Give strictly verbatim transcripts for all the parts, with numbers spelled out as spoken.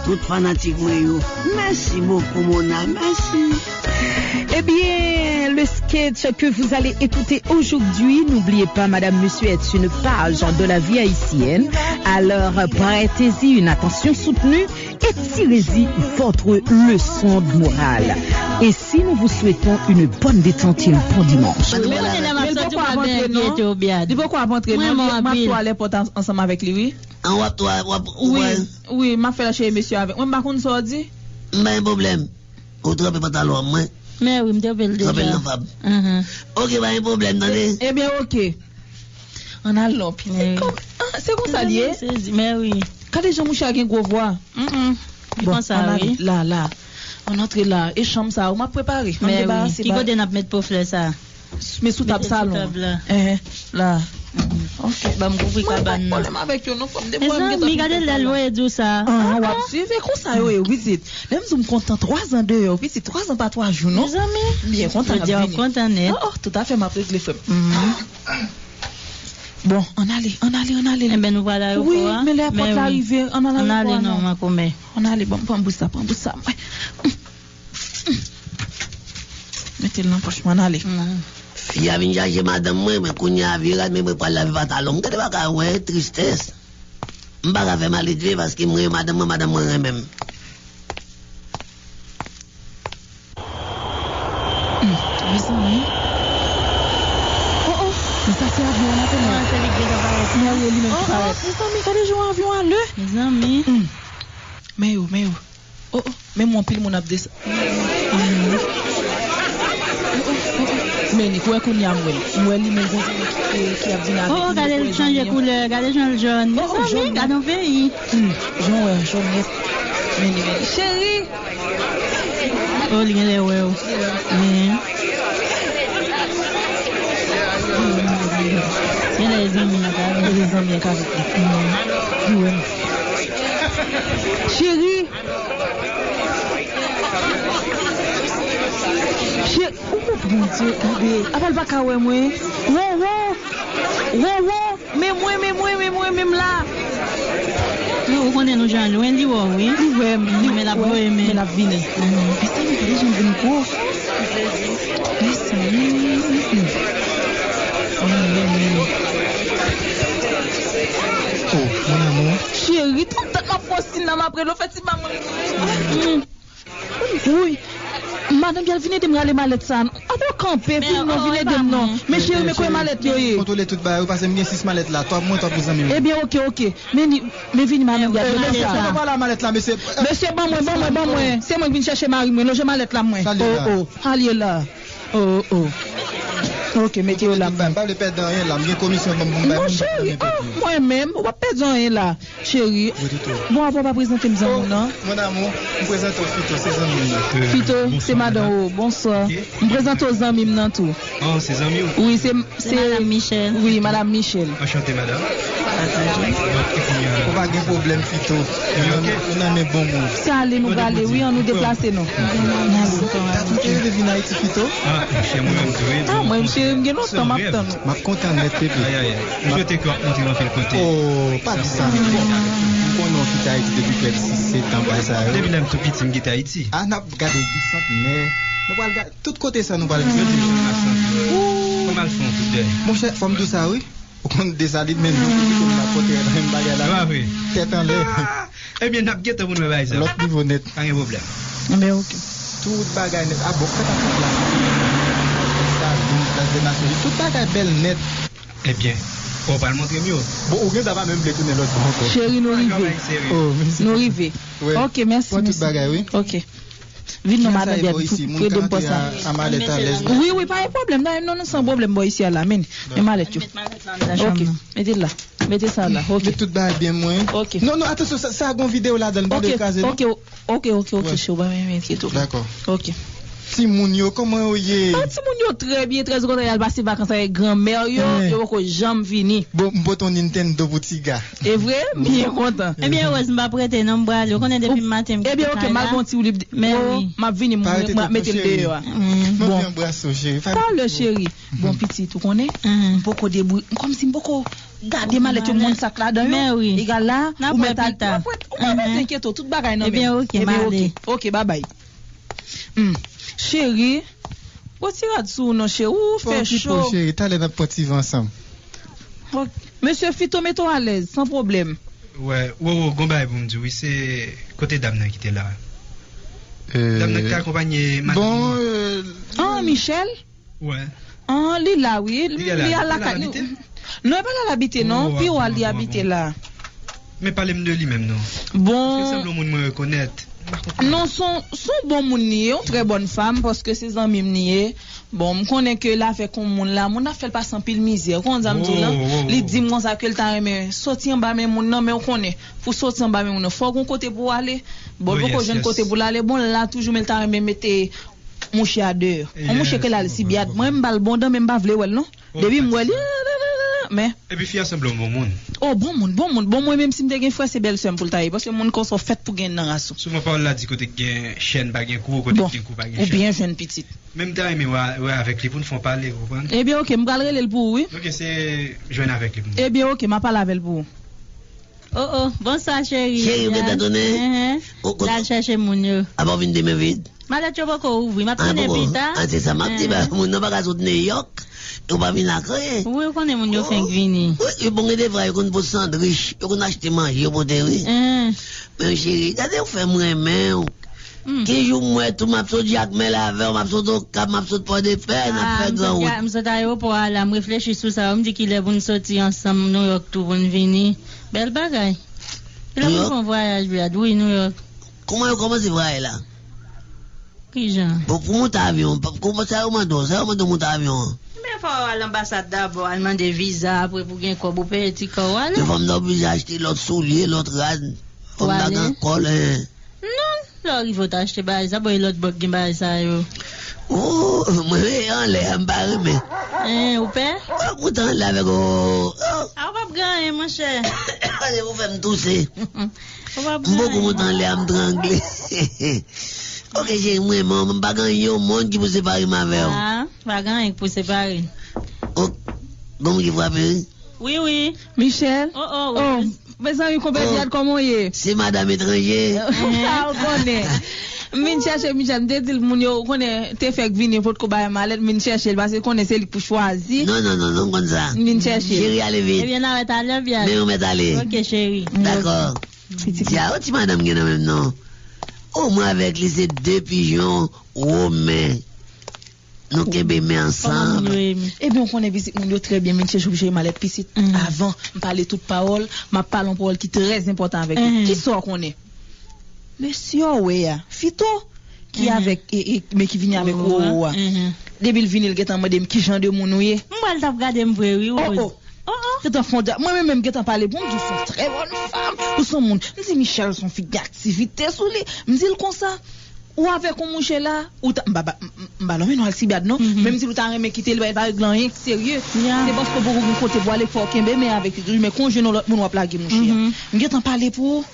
Tout fanatik mwen yo, mèsi bokou Mona, mèsi. Eh bien, le sketch que vous allez écouter aujourd'hui, n'oubliez pas, Madame, Monsieur est une page de la vie haïtienne. Alors, prêtez-y une attention soutenue et tirez-y votre leçon de morale. Et si nous vous souhaitons une bonne détente et un bon dimanche. Mwen konnen lè m ap sòti, w ap byen enkyete w, Biad. Li poko ap antre non, m ap tou ale pòt ansanm avèk li, wi. An w ap tou, w ap, ou Wi, pral wi, m ap fè l cheri mesye avèk mwen, m pa konn sa w di. M pa gen pwoblèm. Ou tranpe pantalon an mwen. Mè wi, m tranpe l deja. Tranpe l nan fab. Mhm. Ok, pa gen pwoblèm, tande. Ebyen, ok. Ann al non, pitit kòm. Ah, se konsa l ye? Mè wi. Gade jan mouche a gen gwo vwa. Mm. Bon, konsa, ann ale, wi. La, la. Ann antre la. E chanm sa, ou m ap prepare. Ann debarase ba. Ki kote n ap met po flè sa? Men sou tab salon. Mete sou tab la. Eh, la. Ok. Ban m kouvri kabann nan. Mwen pa gen pwoblèm avèk yo non, fò m depo m gentan fin fè sa la. Mezanmi, gade lè l voye di w sa. Ah, w ap swiv, e konsa yo ye, pitit. Lè m di w m kontan, twa zan deyò, pitit, twa zan pa twa jou non. Mezanmi. M byen kontan l ap vini. Jodi a w ap kontan nèt. Oh, oh, tout afè m ap regle, frè m. Bon, ann ale, ann ale, ann ale. Enben, nou pral ayewopò a. Wi, men lè pòt la rive, ann al ayewopò a non. Ann ale non, mankonmè. Ann ale, bon, pran bous sa, pran bous sa. Mete l nan pòch mwen, ann ale. Fi a vin chache madanm mwen, men kounye a vire al, men mwen pral lave pantalon m. Gade bagay, wè, tristès. M pa ka fè malèt vre, paske mwen renmen madanm mwen, madanm mwen renmen m. Hmm, mezanmi. Oh, oh, men sa se avyon an, madanm mwen. Ah, se li ki deja parèt. Mè wi, li menm ki parèt. Oh, oh, mezanmi, gade jan avyon an lè. Mezanmi. Hmm. Men yo, men yo. Oh, oh, men mwen, anpil moun ap desann. Men Nik, wè kounye a m wè l. M wè li menm gon zanmi ki, ki ap vin avèk li. Oh, oh, gade l chanje koulè, gade jan l jòn. Oh, oh, jòn. Mezanmi, gade yon peyi. Hmm, jan w wè, jòn nèt. Men li, men li. Cheri! Oh, li genlè wè w. Men. Genlè e zanmi an k avè l. E zanmi an k avè l. Hmm. Li wè m. Cheri! Che-, oh, Bondye, gade. Apa l pa ka wè mwen? Wowo! Wowo! Men mwen, men mwen, men mwen, men m la. Ou konnen nou jan lwen, li wè w, wi. Li wè m, li wè m, men l ap voye men. Men l ap vini. Mezanmi, gade jan l vin gwo. Mezanmi. Oh, mon amour. Cheri, tout tan m ap pran sin nan, m ap rele w, fè ti ba mwen. Wouy! Madanm Bial, vin ede m rale malèt sa. Apa w kanpe, vin non, vin ede m non. Men cheri, men kote malèt yo ye? Kontwole tout bagay, wi, paske m gen sis malèt la. Twa pou mwen, twa pou zanmi m. Ebyen, oke, oke. Men li, men vini, madanm Bial, men sa. Mesye, mesye, pa la malèt la, mesye. Mesye, ban mwen, ban mwen, ban mwen. Se mwen ki vin chèche mari mwen. Lonje malèt la mwen. Oh, oh. Sa l ye la? Oh, oh. Oke, mete yo la. M pa vle pèdi anyen la. M gen komisyon ban m pou m bay moun, m pa vle pèdi. Non, cheri, ah, mwen menm, ou p ap pèdi anyen la. Cheri, bon, avan w pa prezante m zanmi w nan? Mon amour, m prezante w Fito, se zanmi m nan. Fito, se madanm ou. Bonswa. M prezante w zanmi m nan tou. Oh, se zanmi w? Wi, se, se Madam Michel. Wi, Madam Michel. Anchante, madam. Donk, e kounye a? Ou pa gen pwoblèm, Fito. Ou nan men, ou nan men bon moun. Sa ale, nou prale, wi, an nou deplase nou. N ale. Ou te reve vin Ayiti, Fito? Ah, monchè, mwen menm tou, wi. Ah, mwen, cheri, m gen lontan m ap tann ou. M ap kontan nèt, bebe. Ayayay. M swete ke w ap monte anpil kote. Oh, pa di sa. M konnen w kite Ayiti depi kèk sis, sèt an, bagay sa yo. Depi lè m tou piti, m kite Ayiti. Ah, n ap gade bisantnè. Nou pral gade tout kote sa nou pral vizite. Jodi jan m ap santi. Ooh. Fò m al fè yon kout dèyè. Monchè, fò m di w sa, wi. Ou konn Desalin menm jan, ou kite m nan pòtrè menm bagay la. Tèt anlè. Ebyen, n ap gentan pou n wè bagay sa. Lòt nivo nèt. Pa gen pwoblèm. Ebyen, oke. Tout bagay nèt. Ah bon, fèt ak tout la. Salin, Plas de Masyonji, tout bagay bèl nèt. Ebyen, ou pral montre m yo. Bon, ou gen dwa pa menm vle tounen lòt bò ankò. Cheri, nou rive. Oh, mèsi. Nou rive. Oke, mèsi, mèsi. Pran tout bagay, wi. Oke. Vin non, madanm Bial, pou ede m pran sa. Wi, wi, pa gen pwoblèm. Non, non, non, san pwoblèm, bò isi a la. Men, men malèt yo. Oke, mete l la. Mete sa la. Oke. Met tout bagay byen mwen. Oke. Non, non, atansyon, sa, sa gon videyo ladan l, m pa vle kraze, non. Oke, oke, oke, oke, chou, pa menm enkyete w. Dakò. Oke. Timoun yo, kòman yo ye? Ah, timoun yo trè byen, trè kontan. Y al pase vakans avèk granmè yo, yo poko janm vini. Bon, m pote yon Nintendo pou Tiga. E vre? Byen kontan. Ebyen, Rose, m p ap rete non, m prale. Ou konnen depi maten m kite kay la. Ebyen, oke, m al gon ti woulib. Men wi. M ap vini, m ap mete m deyò a. Bon. Talè, cheri. Bon, pitit, ou konnen? M poko debri, kòmsi m poko gade malèt yo, m konn sa k ladan yo. Men wi. Egal la, ou mèt al, ou pa enkyete w, tout bagay nan men m. Ebyen, oke, m ale. Oke, babay. Hmm. Cheri, pran ti rad sou ou non, cheri, ou fè cho. Pa okipe w, cheri, talè n ap pran ti van ansanm. Mesye Fito, mete w alèz, san pwoblèm. Wè, wo, wo, gon bagay pou m di w, wi, se kote dam nan ki te la. Dam nan ki te akonpanye madanm li. Bon, euh, ah, Michel? Wè. Ah, li la, wi. Li al lakay li. Non, e pa la l abite, non. Pi wo a li abite la. Men pale m de li menm, non. Bon. Paske l sanble yon moun mwen rekonèt. Non, se yon, se yon bon moun li ye, yon trè bòn fanm, paske se zanmi m li ye. Bon, m konnen ke l avèk yon moun la, moun ap fè l pase anpil mizè. Ou konn sa m di w lan? Li di m konsa ke l ta renmen soti anba men moun nan, men ou konnen, pou soti anba men moun nan, fò w gon kote pou w ale. Bon, l poko jwenn kote pou l ale. Bon, l la toujou, men l ta renmen mete mouche a deyò. Yon mouche ke l al Sibyad. Mwen, m ba l bon dan, men m pa vle wè l, non. Depi m wè li, men. Epi fi a sanble yon bon moun. Oh, bon moun, bon moun. Bon, mwen menm, si m te gen frè, se bèlsè m pou l ta ye. Paske moun konsa w fèt pou gen nan ras ou. Souvan pawòl la di kote k gen chèn pa gen kou, kote k gen kou pa gen chèn. Ou byen jwenn, pitit. Men m ta renmen wè, wè avèk li pou n fè yon pale, ou konprann? Ebyen, oke, m pral rele l pou ou, wi. Oke, se jwenn avèk li pou mwen. Ebyen, oke, m a pale avè l pou ou. Oh, oh, bonswa, cheri. Cheri, ou gentan tounen? Enhen. L al chèche moun yo. Apa w vin de men vid? Malèt yo poko ouvri, m ap tounen pita. Ah, se sa m ap di, ba, moun nan pa ka sot New York, ou pa vin ak anyen. Wi, ou konnen moun yo fenk vini. Wi, wi, bon, gen de fwa yo konn pote sandwich, yo konn achte manje, yo pote, wi. Men cheri, gade ou fè m renmen w. Ki jou m wè tou m ap sot Jakmèl avè w, m ap sot Okap, m ap sot Pòdepè, n ap fè gran wout. M sot ayewopò a la, m reflechi sou sa, m di kilè pou n soti ansanm Nouyòk tou pou n vini. Bèl bagay. Kilè pou n fè yon vwayaj, Brad? Wi, Nouyòk. Kouman yo kòmanse vwayaj la? Kijan? Bon, pou monte avyon, kòman sa yo mande w? Sa yo mande w monte avyon an? Men fò w al anbasad dabò, al mande viza, apre pou gen kòb ou peye tikè w ale. Men fò m ta oblije achte lòt soulye, lòt rad. Fò m ta gen kòl, en. Non, lè w rive w ta achte bagay sa, bon, e lòt bò k gen bagay sa yo. Oh, mwen, e anlè a, m pa renmen. En, ou pè? Ou kontan anlè avèk, oh, oh. A, ou p ap gen anyen, monchè. Pase pou fè m touse. Ou p ap gen anyen. M poko monte anlè a, m trangle. Oke, cheri, mwen, mwen, m pa gen anyen o mond ki pou separe m avè w. A, pa gen anyen ki pou separe. Oh, gon moun ki frape, wi. Wi, wi. Michel. Oh, oh, oh. Mezanmi, konpè Djad, kòman w ye? Se madanm etranje. Sa w konnen. M vin chèche Michel, m te di l, moun yo, ou konnen, te fèk vini, potko bay malèt, m vin chèche l, paske konnen se li k pou chwazi. Non, non, non, non, m konn sa. M vin chèche l. Cheri, ale vit. Ebyen, n a wè talè, Djad. Men ou mèt ale. Oke, cheri. Dakò. Dja, yon ti madanm gen nan menm non. O, mwen avèk li se de pijon women. Nou kenbe men ansanm. Ebyen, ou konnen pitit moun yo trè byen, men chèche oblije malèt pitit. Avan m pale tout pawòl, m ap pale yon pawòl ki trè enpòtan avèk ou. Kisa w konnen? Mesye w wè a, Fito, ki avèk, e, e, men ki vini avèk Roro a. Depi l vini, l gentan mande m ki jan de moun ou ye. M wè l t ap gade m vre, wi, Rose. Oh, oh. Gentan fè yon dra-, mwen menm, menm gentan pale pou m, m di w se yon trè bòn fanm. Ou se yon moun. M di, Michel, se yon fi ki gen aktivite sou li. M di l konsa, ou avèk yon mouche la, ou ta, m pa, m, m, m pa nonmen non Alcibiade, non. Men m di l ou ta renmen kite l, bagay pa regle anyen ki serye. Se paske w poko gen kote pou ale, fò w kenbe men avèk li toujou, men kon w jwenn yon lòt moun, w ap lage mouche a. M gentan pale pou ou.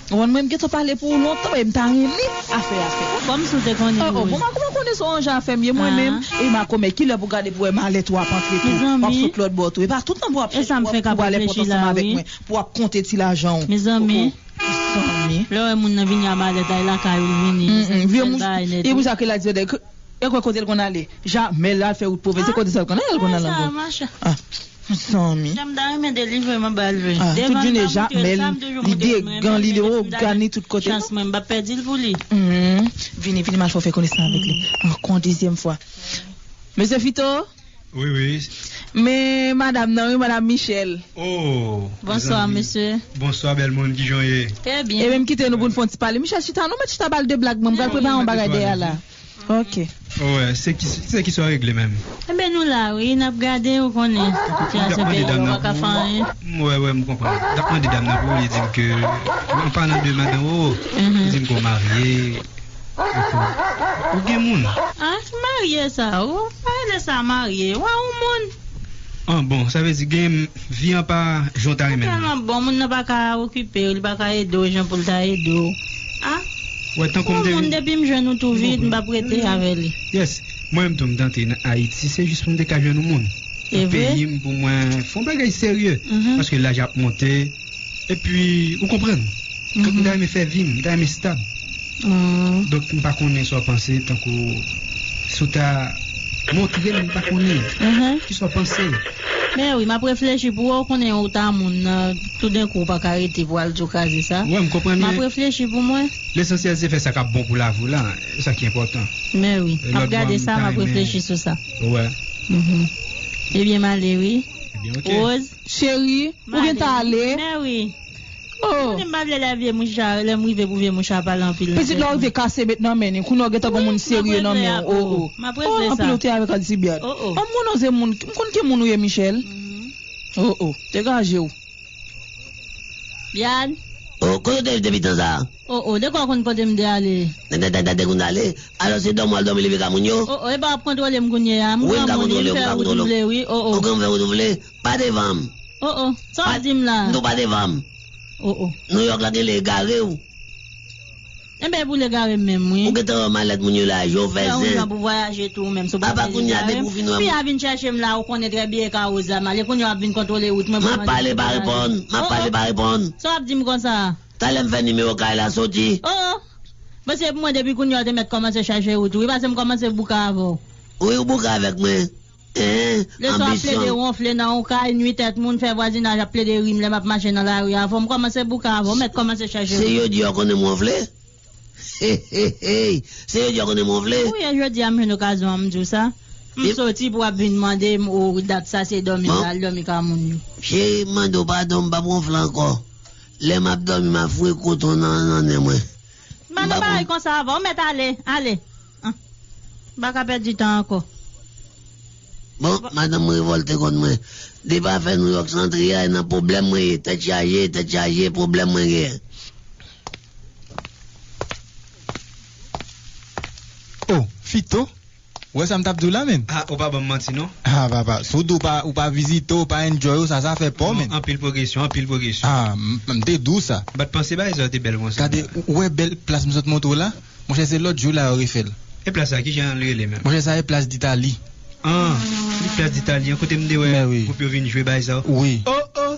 Ou konprann, mwen, m gentan pale pou ou lontan, e m ta renmen afè a fèt. Kòmsi w te konnen, Rose. Oh, oh, bon, mwen kòman konnen se yon jan afè m ye, mwen menm, e m a kòmè, kilè pou gade pou wè malèt ou ap antre tou, w ap sot lòt bò tou. E pa tout nan pou w ap chèche, pou w ap, pou w pale pòt ansanm avèk mwen, pou w ap konte ti lajan w. Mezanmi. Oh, mezanmi. Lè w wè moun nan vini a malèt, ay lakay ou l vini. Vye mouch, e pou sa ke l a di, e kwè kote l konn ale? Jamè l al fè wout pwovens, se kote sa l konn ale, l konn ale ankò. Ah. Zanmi. Jan m ta renmen delivre m anba l vre. Ah, tout jounen Jamèl, li degan, li le ogan, li tout kote. Chans mwen, m p ap pèdi l pou li. Vini, vini, m al fè w fè konesans avèk li. Ankò yon dezyèm fwa. Mesye Fito? Wi, wi. Men madanm nan, wi, madanm Michel. Oh, bonswa, mesye. Bonswa, bèl moun, kijan w ye? Trè byen. Ebyen, m kite nou pou n fè yon ti pale. Michel, chita, nou mèt chita ba l de blag, mwen, m pral prepare yon bagay dèyè la. Ok. Wè, se ki, se ki sa w regle menm? Enben, nou la, wi, n ap gade, ou konnen. Sitiyasyon peyi a, ou pa ka fè anyen. Wè, wè, m konprann. N ap mande dam nan pou li di m ke, an palan de madanm Roro, li di m ke w marye. Ou gen moun? Ah, marye sa. Ou pa rele sa marye. Ou a yon moun. Ah, bon, sa vle di gen vi an pa jan w ta renmen l. Tèlman bon, moun nan pa ka okipe w, li pa ka ede w jan pou l ta ede w. Ah? Wè, tankou m te moun, depi m jwenn ou tou vit, m p ap rete avè li. Yes. Mwen menm tou, m t antre nan Ayiti, se jis pou m te ka jwenn yon moun. Pou peyi m, pou mwen fè yon bagay serye. Paske laj ap monte. Epi, ou konprann? M ta renmen fè vi m, m ta renmen stab. Donk, m pa konnen sa w panse, tankou si w ta montre m, m pa konnen. Kisa w panse? Men wi, m ap reflechi pou wè, ou konnen ou ta moun nan, toudenkou ou pa ka rete pou al di w kraze sa. Wè, m konprann, men m ap reflechi pou mwen. Lesansyèl se fè sa k ap bon pou lavi w la, e sa ki enpòtan. Men wi, m ap gade sa, m ap reflechi sou sa. Wè. Ebyen, m ale wi. Ebyen, ok. Rose. Cheri, ou gentan ale? Men wi. Oh. Mwen menm m pa vle lè vye mouch a, lè m rive pou vye mouch a pale anpil nan tèt mwen. Pitit la w rive kase met nan men li, kounye a w gentan gon moun serye nan men w. Oh, oh. M ap regle sa. Anpil ou te avèk Alcibiade. Oh, oh. An m konnen w se moun, m konn ki moun ou ye, Michel. Oh, oh. Degaje w. Biad. Oh, kote w te ye depi tan sa a? Oh, oh. De kwa w konn kote m te ale? Dè, dè, dè, dè, kounye a ale. Alò se dòmi w al dòmi leve ka moun yo? Oh, oh. E pa w ap kontwole m kounye a. M granmoun, m fè wout m vle, wi. Oh, oh. Ou konn fè wout ou vle? Pa devan m. Oh, oh. Sa w ap di m la? M di w pa devan m. Oh, oh. Nouyòk la gen lè egare w. Enben, pou l egare m menm, wi. Ou gentan wè malèt moun yo la, je w fè zen. Ou jan pou vwayaje tou, ou menm, si w pa vle egare m. Apa kounye a, depi w fin wè m. Pi a vin chèche m la, ou konnen trè byen e ka Rosa m ale. Kounye a w ap vin kontwole wout mwen pou mande pou egare. M ap pale, pa reponn. M ap pale, pa reponn. Sa w ap di m konsa? Talè m fè nimewo kay la soti. Oh, oh. Bon, se pou mwen, depi kounye a w te mèt kòmanse chache wout ou, wi, paske m kòmanse bouke avè w. Wi, ou bouke avèk mwen. Hein, anbisyon. Lè sa w ap plede wonfle nan yon kay, nwi tèt moun, fè vwazinaj ap plede ri m lè m ap mache nan lari a. Fò m kòmanse bouke avè w, mèt kòmanse chache. Se jodi a w konnen m wonfle? Hey, hey, hey. Se jodi a w konnen m wonfle? Wi, e jodi a m jwenn okazyon an, m di w sa. M soti pou w ap vin mande m, o, dat sa se dòmi m al dòmi ka moun yo. Cheri, m mande w padon, m p ap wonfle ankò. Lè m ap dòmi, m ap foure koton nan, nan nen mwen. M pa nan bagay konsa avè w, mèt ale, ale. Ah. M pa ka pèdi tan ankò. Bon, madanm mwen revòlte kont mwen. Depi afè Nouyòk santre a, e nan pwoblèm mwen ye. Tèt chaje, tèt chaje, pwoblèm mwen genyen. Oh, Fito, ou wè sa m t ap di w la, menm? Ah, ou pa ban m manti, non. Ah, papa, si w di w pa, ou pa vizite, ou pa enjoy, ou sa, sa fè pa w, menm. Anpil pwogresyon, anpil pwogresyon. Ah, m, m te di w sa. M pa t panse bagay sa yo te bèl konsa. Gade, ou, ou wè bèl plas m sot montre w la? Monchè, se lòt jou la yo refè l. E plas sa, kijan l rele menm? Monchè, sa e plas Ditali. Ah, li plas Ditali an, kote m te wè gwoup yo vin jwe bay sa. Wi. Oh, oh.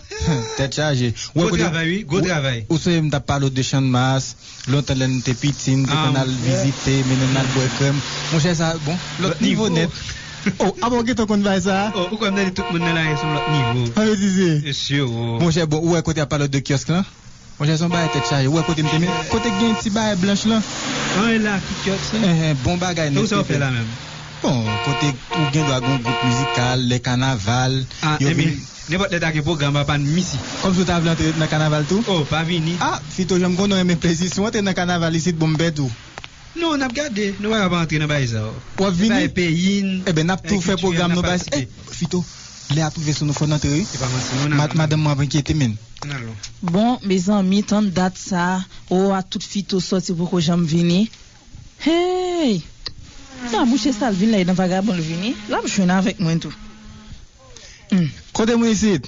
Tèt chaje. Gwo travay, wi, gwo travay. Ou sonje m t ap pale w de Channmas, lontan lè n te piti, n te konn al vizite, mennen n al bwè krèm. Monchè, sa, bon, lòt nivo nèt. Oh, apa w gentan konn bay sa? Oh, ou kwè m tande tout moun nan lari se yon lòt nivo. An betize. Mesye, oh. Monchè, bon, ou wè kote y ap pale w de kyòsk lan? Monchè, se yon bagay tèt chaje. Ou wè kote m te met, kote k gen ti bagay blanch lan? An, e la, ki kyòks lan? Enhen, bon bagay nèt. E ou sa w fè la menm? Bon, kote ou gen dwa gen yon gwoup mizikal, lè kanaval, yo vin. Nenpòt lè ta gen pwogram, papa n misi. Kòmsi w ta vle antre nan kanaval tou? Oh, pa vini. Ah, Fito, jan m konnen w renmen plezi, si w antre nan kanaval isit, bon, m pèdi w. Non, n ap gade, nou pa ka pa antre nan bagay sa yo. W ap vini? Bagay peyi n, enben, n ap tou fè pwogram nou bay. Eh, Fito, lè ap rive sou nou, fò n antre, wi. Se pa manti, non, n al. Madanm mwen ap enkyete, menm. N al, non. Bon, mezanmi, tann dat sa, o, a tout Fito sòti poko janm vini. Hey! Sa mouche sa l vin la, e nan vagabon l vini. L ap jwenn avèk mwen tou. Hmm. Kote mwen isit?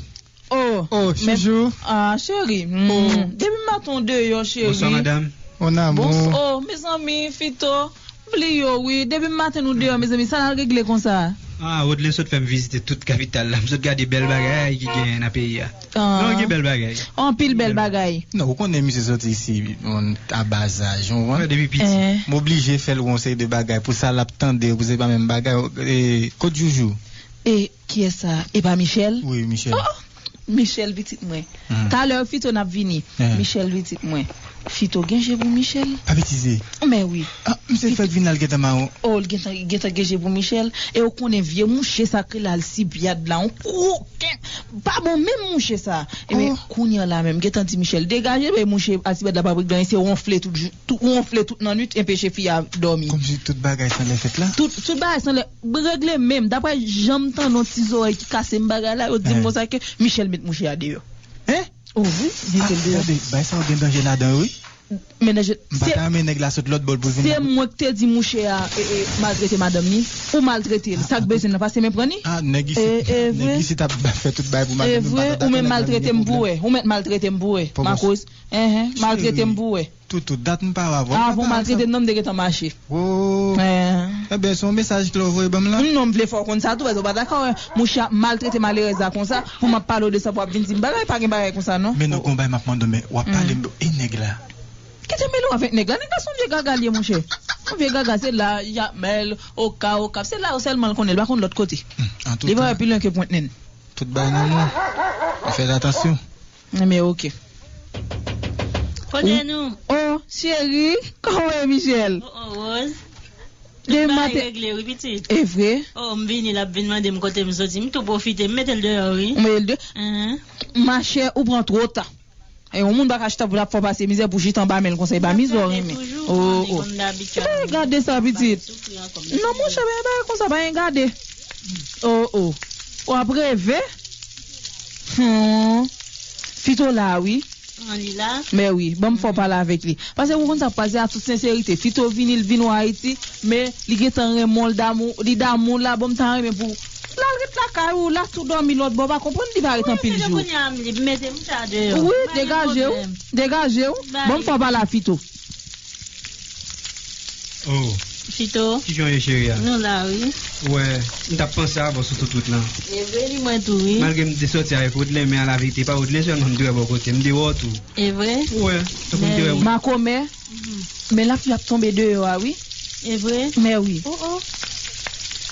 Oh, oh, men, Chouchou. Ah, cheri. Hmm. Oh. Depi maten w deyò, cheri. Bonswa, madanm. Mon amour. Bons-, oh, mezanmi, Fito. Bliye w, wi. Depi maten nou deyò, mezanmi. Sa n al regle konsa? Ah, Rodley sot fè m vizite tout kapital la. M sot gade bèl bagay ki gen nan peyi a. Ah. Non, gen bèl bagay. Anpil bèl bagay. Non, ou konnen misye soti isi, on, a bazaj, ou konprann? Depi piti. Eh. M oblije fè l yon seri de bagay. Pou sa l ap tande, pou se pa menm bagay. Eh, kot Joujou? E Kiyès sa? E pa Michel? Wi, Michel. Oh, oh! Michel, pitit mwen. Hmm. Talè, Fito, n ap vini. Hmm. Michel, pitit mwen. Fito gen je pou Michel. Pa betize. Men wi. Ah, misye fèk vin la, l gentan mawon. Oh, l gentan, gentan gen je pou Michel. E ou konnen vye mouche sa k rele Alcibiade la, yon koken. Pa bon menm mouche sa. Ebyen, oh, kounye a la menm, gentan di Michel, degaje, men mouche Alcibiade la pa pou gen anyen, se wonfle tout jou, tout, wonfle tout nan nwit, enpeche fi a dòmi. Kòmsi tout bagay san lè fèt la? Tout, tout bagay san lè. Regle menm, daprè jan m tande yon ti zòrèy ki kase m bagay la, yo di m konsa ke Michel met mouche a deyò. Hein? Oh wi, mete l deyò. Ah, gade, bay sa yo gen danje ladan yo, wi. Mennaj, m pa ta renmen nèg la sot lòt bò l pou l vin. Se mwen ki te di mouche a e, e, maltrete madanm ni. Ou maltrete l. Sa k bezwen nan pase men pran ni. Ah, nèg isit, e, e, nèg isit ap fè tout bagay pou maltrete m. Ou menm maltrete m pou wè. Ou mèt maltrete m pou wè. Makoz. Enhen, maltrete m pou wè. Toutou, dat m pa wè avè w. Avan w maltrete m nan, m te gentan mache. Oh. Enben, se yon mesaj ke w voye ban m la. Non, m vle fè w konn sa tou, paske w pa dakò wè mouche ap maltrete malerèz la konsa, pou m ap pale w de sa, pou w ap vin di m bagay, pa gen bagay konsa non. Men non, gon bagay m ap mande w, men w ap pale m, e nèg la? Kite mele w avèk nèg la. Nèg la se yon vye gaga l ye, monchè. Yon vye gaga, se la, Jamèl, Oka, Okap. Se la yo sèlman l konnen, l pa konn lòt kote. Li pa wè pi lwen ke pwent nen. Tout bagay nan men w. Fè atansyon. Men oke. Kote nou? Oh, cheri, kòman w ye, Michel? Oh, oh, Rose. Tout bagay regle, wi, pitit. E vre? Oh, m vini, l ap vin mande m kote m soti. M tou pwofite, m mete l deyò, wi. Ou mete l de? Machè, ou pran twò ta. E yon moun pa ka chita pou l ap fè w pase mizè pou chita anba men l konsa, e pa mizè w renmen. Oh, oh. Epa gade sa, pitit. Non, monchè, pa gen bagay konsa, pa gen gade. Oh, oh. W ap reve. Hmm. Fito la, wi. An, li la? Men wi, ban m fè w pale avèk li. Paske ou konn sa k pase, a tout senserite. Fito vini, l vin wè Ayiti, men li gentan renmen w, l damou, li damou la, bon, m ta renmen pou l al ret lakay ou, l a tou dòmi lòt bò, w pa konprann li pa ret anpil jou. Wi, degaje w, degaje w. Ban m fè w pale a Fito. Oh. Fito. Kijan w ye, cheri a? Nou la, wi. Wè, m t ap panse avè w sou tout wout lan. E vre, li mwen tou, wi. Malgre m te sòti avèk Rodlen, men alaverite, pa Rodlen sèlman m te wè bò kote, m te wè w tou. E vre? Wè, tankou m te wè Rodlen. Makomè, men lapli ap tonbe deyò a, wi. E vre? Men wi. Oh, oh.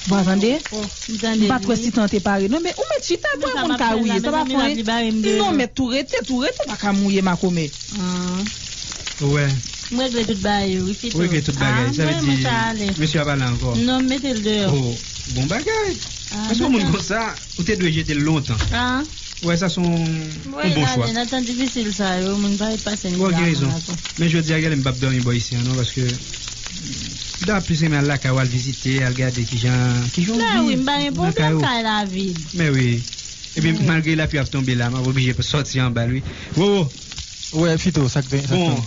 Bon, tande? Oh, m tande. M pa t wè si tan te pare. Non, men ou mèt chita, bò yon moun ka wouye. Sa pa fè anyen. Non, men tou rete, tou rete, pa ka mouye makomè. Ah. Wè. M regle tout bagay yo, wi, Fito. Ou regle tout bagay. Ah, sa vle di, mesye a pa la ankò. Non, m mete l deyò. Oh, bon bagay. Ah, paske yon moun konsa, ou te dwe jete l lontan. Ah. Wè, sa se yon, yon bon chwa. Nan tan difisil sa yo, moun pa ret pase mizè ankò. Wè, ou gen rezon. Men jodi a, gade m p ap dòmi bò isi a, non, paske m ta plis renmen al lakay ou, al vizite, al gade kijan, kijan w viv nan kay ou. Mè wi, m pa gen pwoblèm kay la vid. Mè wi. Epi, malgre lapli ap tonbe la, m ap oblije sòti anba l, wi. Wowo! Wè, Fito, sa k te, sa k te. Bon,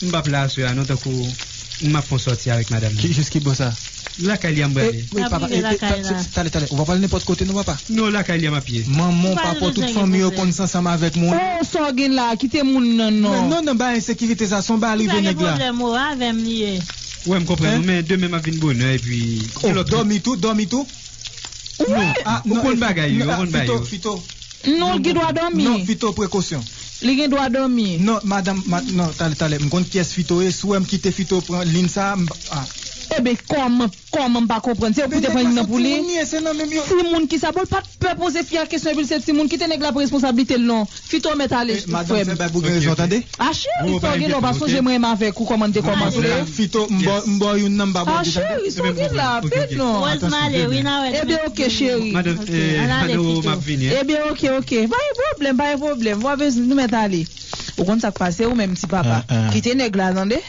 m p ap la aswè a, non, tankou m ap fè yon sòti avèk madanm nan. Ki, jis ki bò sa? Lakay li a m prale. E, e, papa, e, e, ta-, ta-, talè, talè. Ou pa pral nenpòt kote, non, papa? Non, lakay li a m ap ye. Manman w, papa w, tout fanmi yo konn sa ansanm avèk moun. Oh, sa w gen la, kite moun nan, non. Men non, nan bagay ensekirite sa, se yon bagay rive nèg la. Ou pa gen pwoblèm, oh, avè m li ye. Wè, m konprann ou, men demen m ap vin bonè, epi gen lòt. Dòmi tou, dòmi tou? Wi. Non, ah, ou konn bagay yo, ou konn bagay yo. Fito, Fito. Non, li gen dwa dòmi. Non, Fito, prekosyon. Li gen dwa dòmi. Non, madanm, ma-, non, talè, talè. M konn kiyès Fito ye. Si w wè m kite Fito pran liy sa, m, ah. Eben, kòman, kòman m pa konprann? Se ou ki te pran liy nan pou li? Timoun ye, se nan menm yo. Timoun ki sa? Bon, l pa t pè poze fi a kesyon, epi l se timoun. Kite nèg la pran responsablite l non. Fito mèt ale, frè m. Madanm, fè bay pou gen rezon, tande? A cheri, sa w gen la, ou pa sonje mwen menm avèk ou kòman n te kòmanse? Fito, m ba w, m ba w youn nan, m pa ba w de, tande? A cheri, sa w gen la, fè non. Rose m ale, wi, n a wè demen. Eben, oke, cheri. Madanm, eh, madanm, m ap vini, eh. Eben, oke, oke. Pa gen pwoblèm, pa gen pwoblèm. W ap bezwen, nou mèt ale. Ou konn sa k pase, ou menm ti papa. Kite nèg la, tande?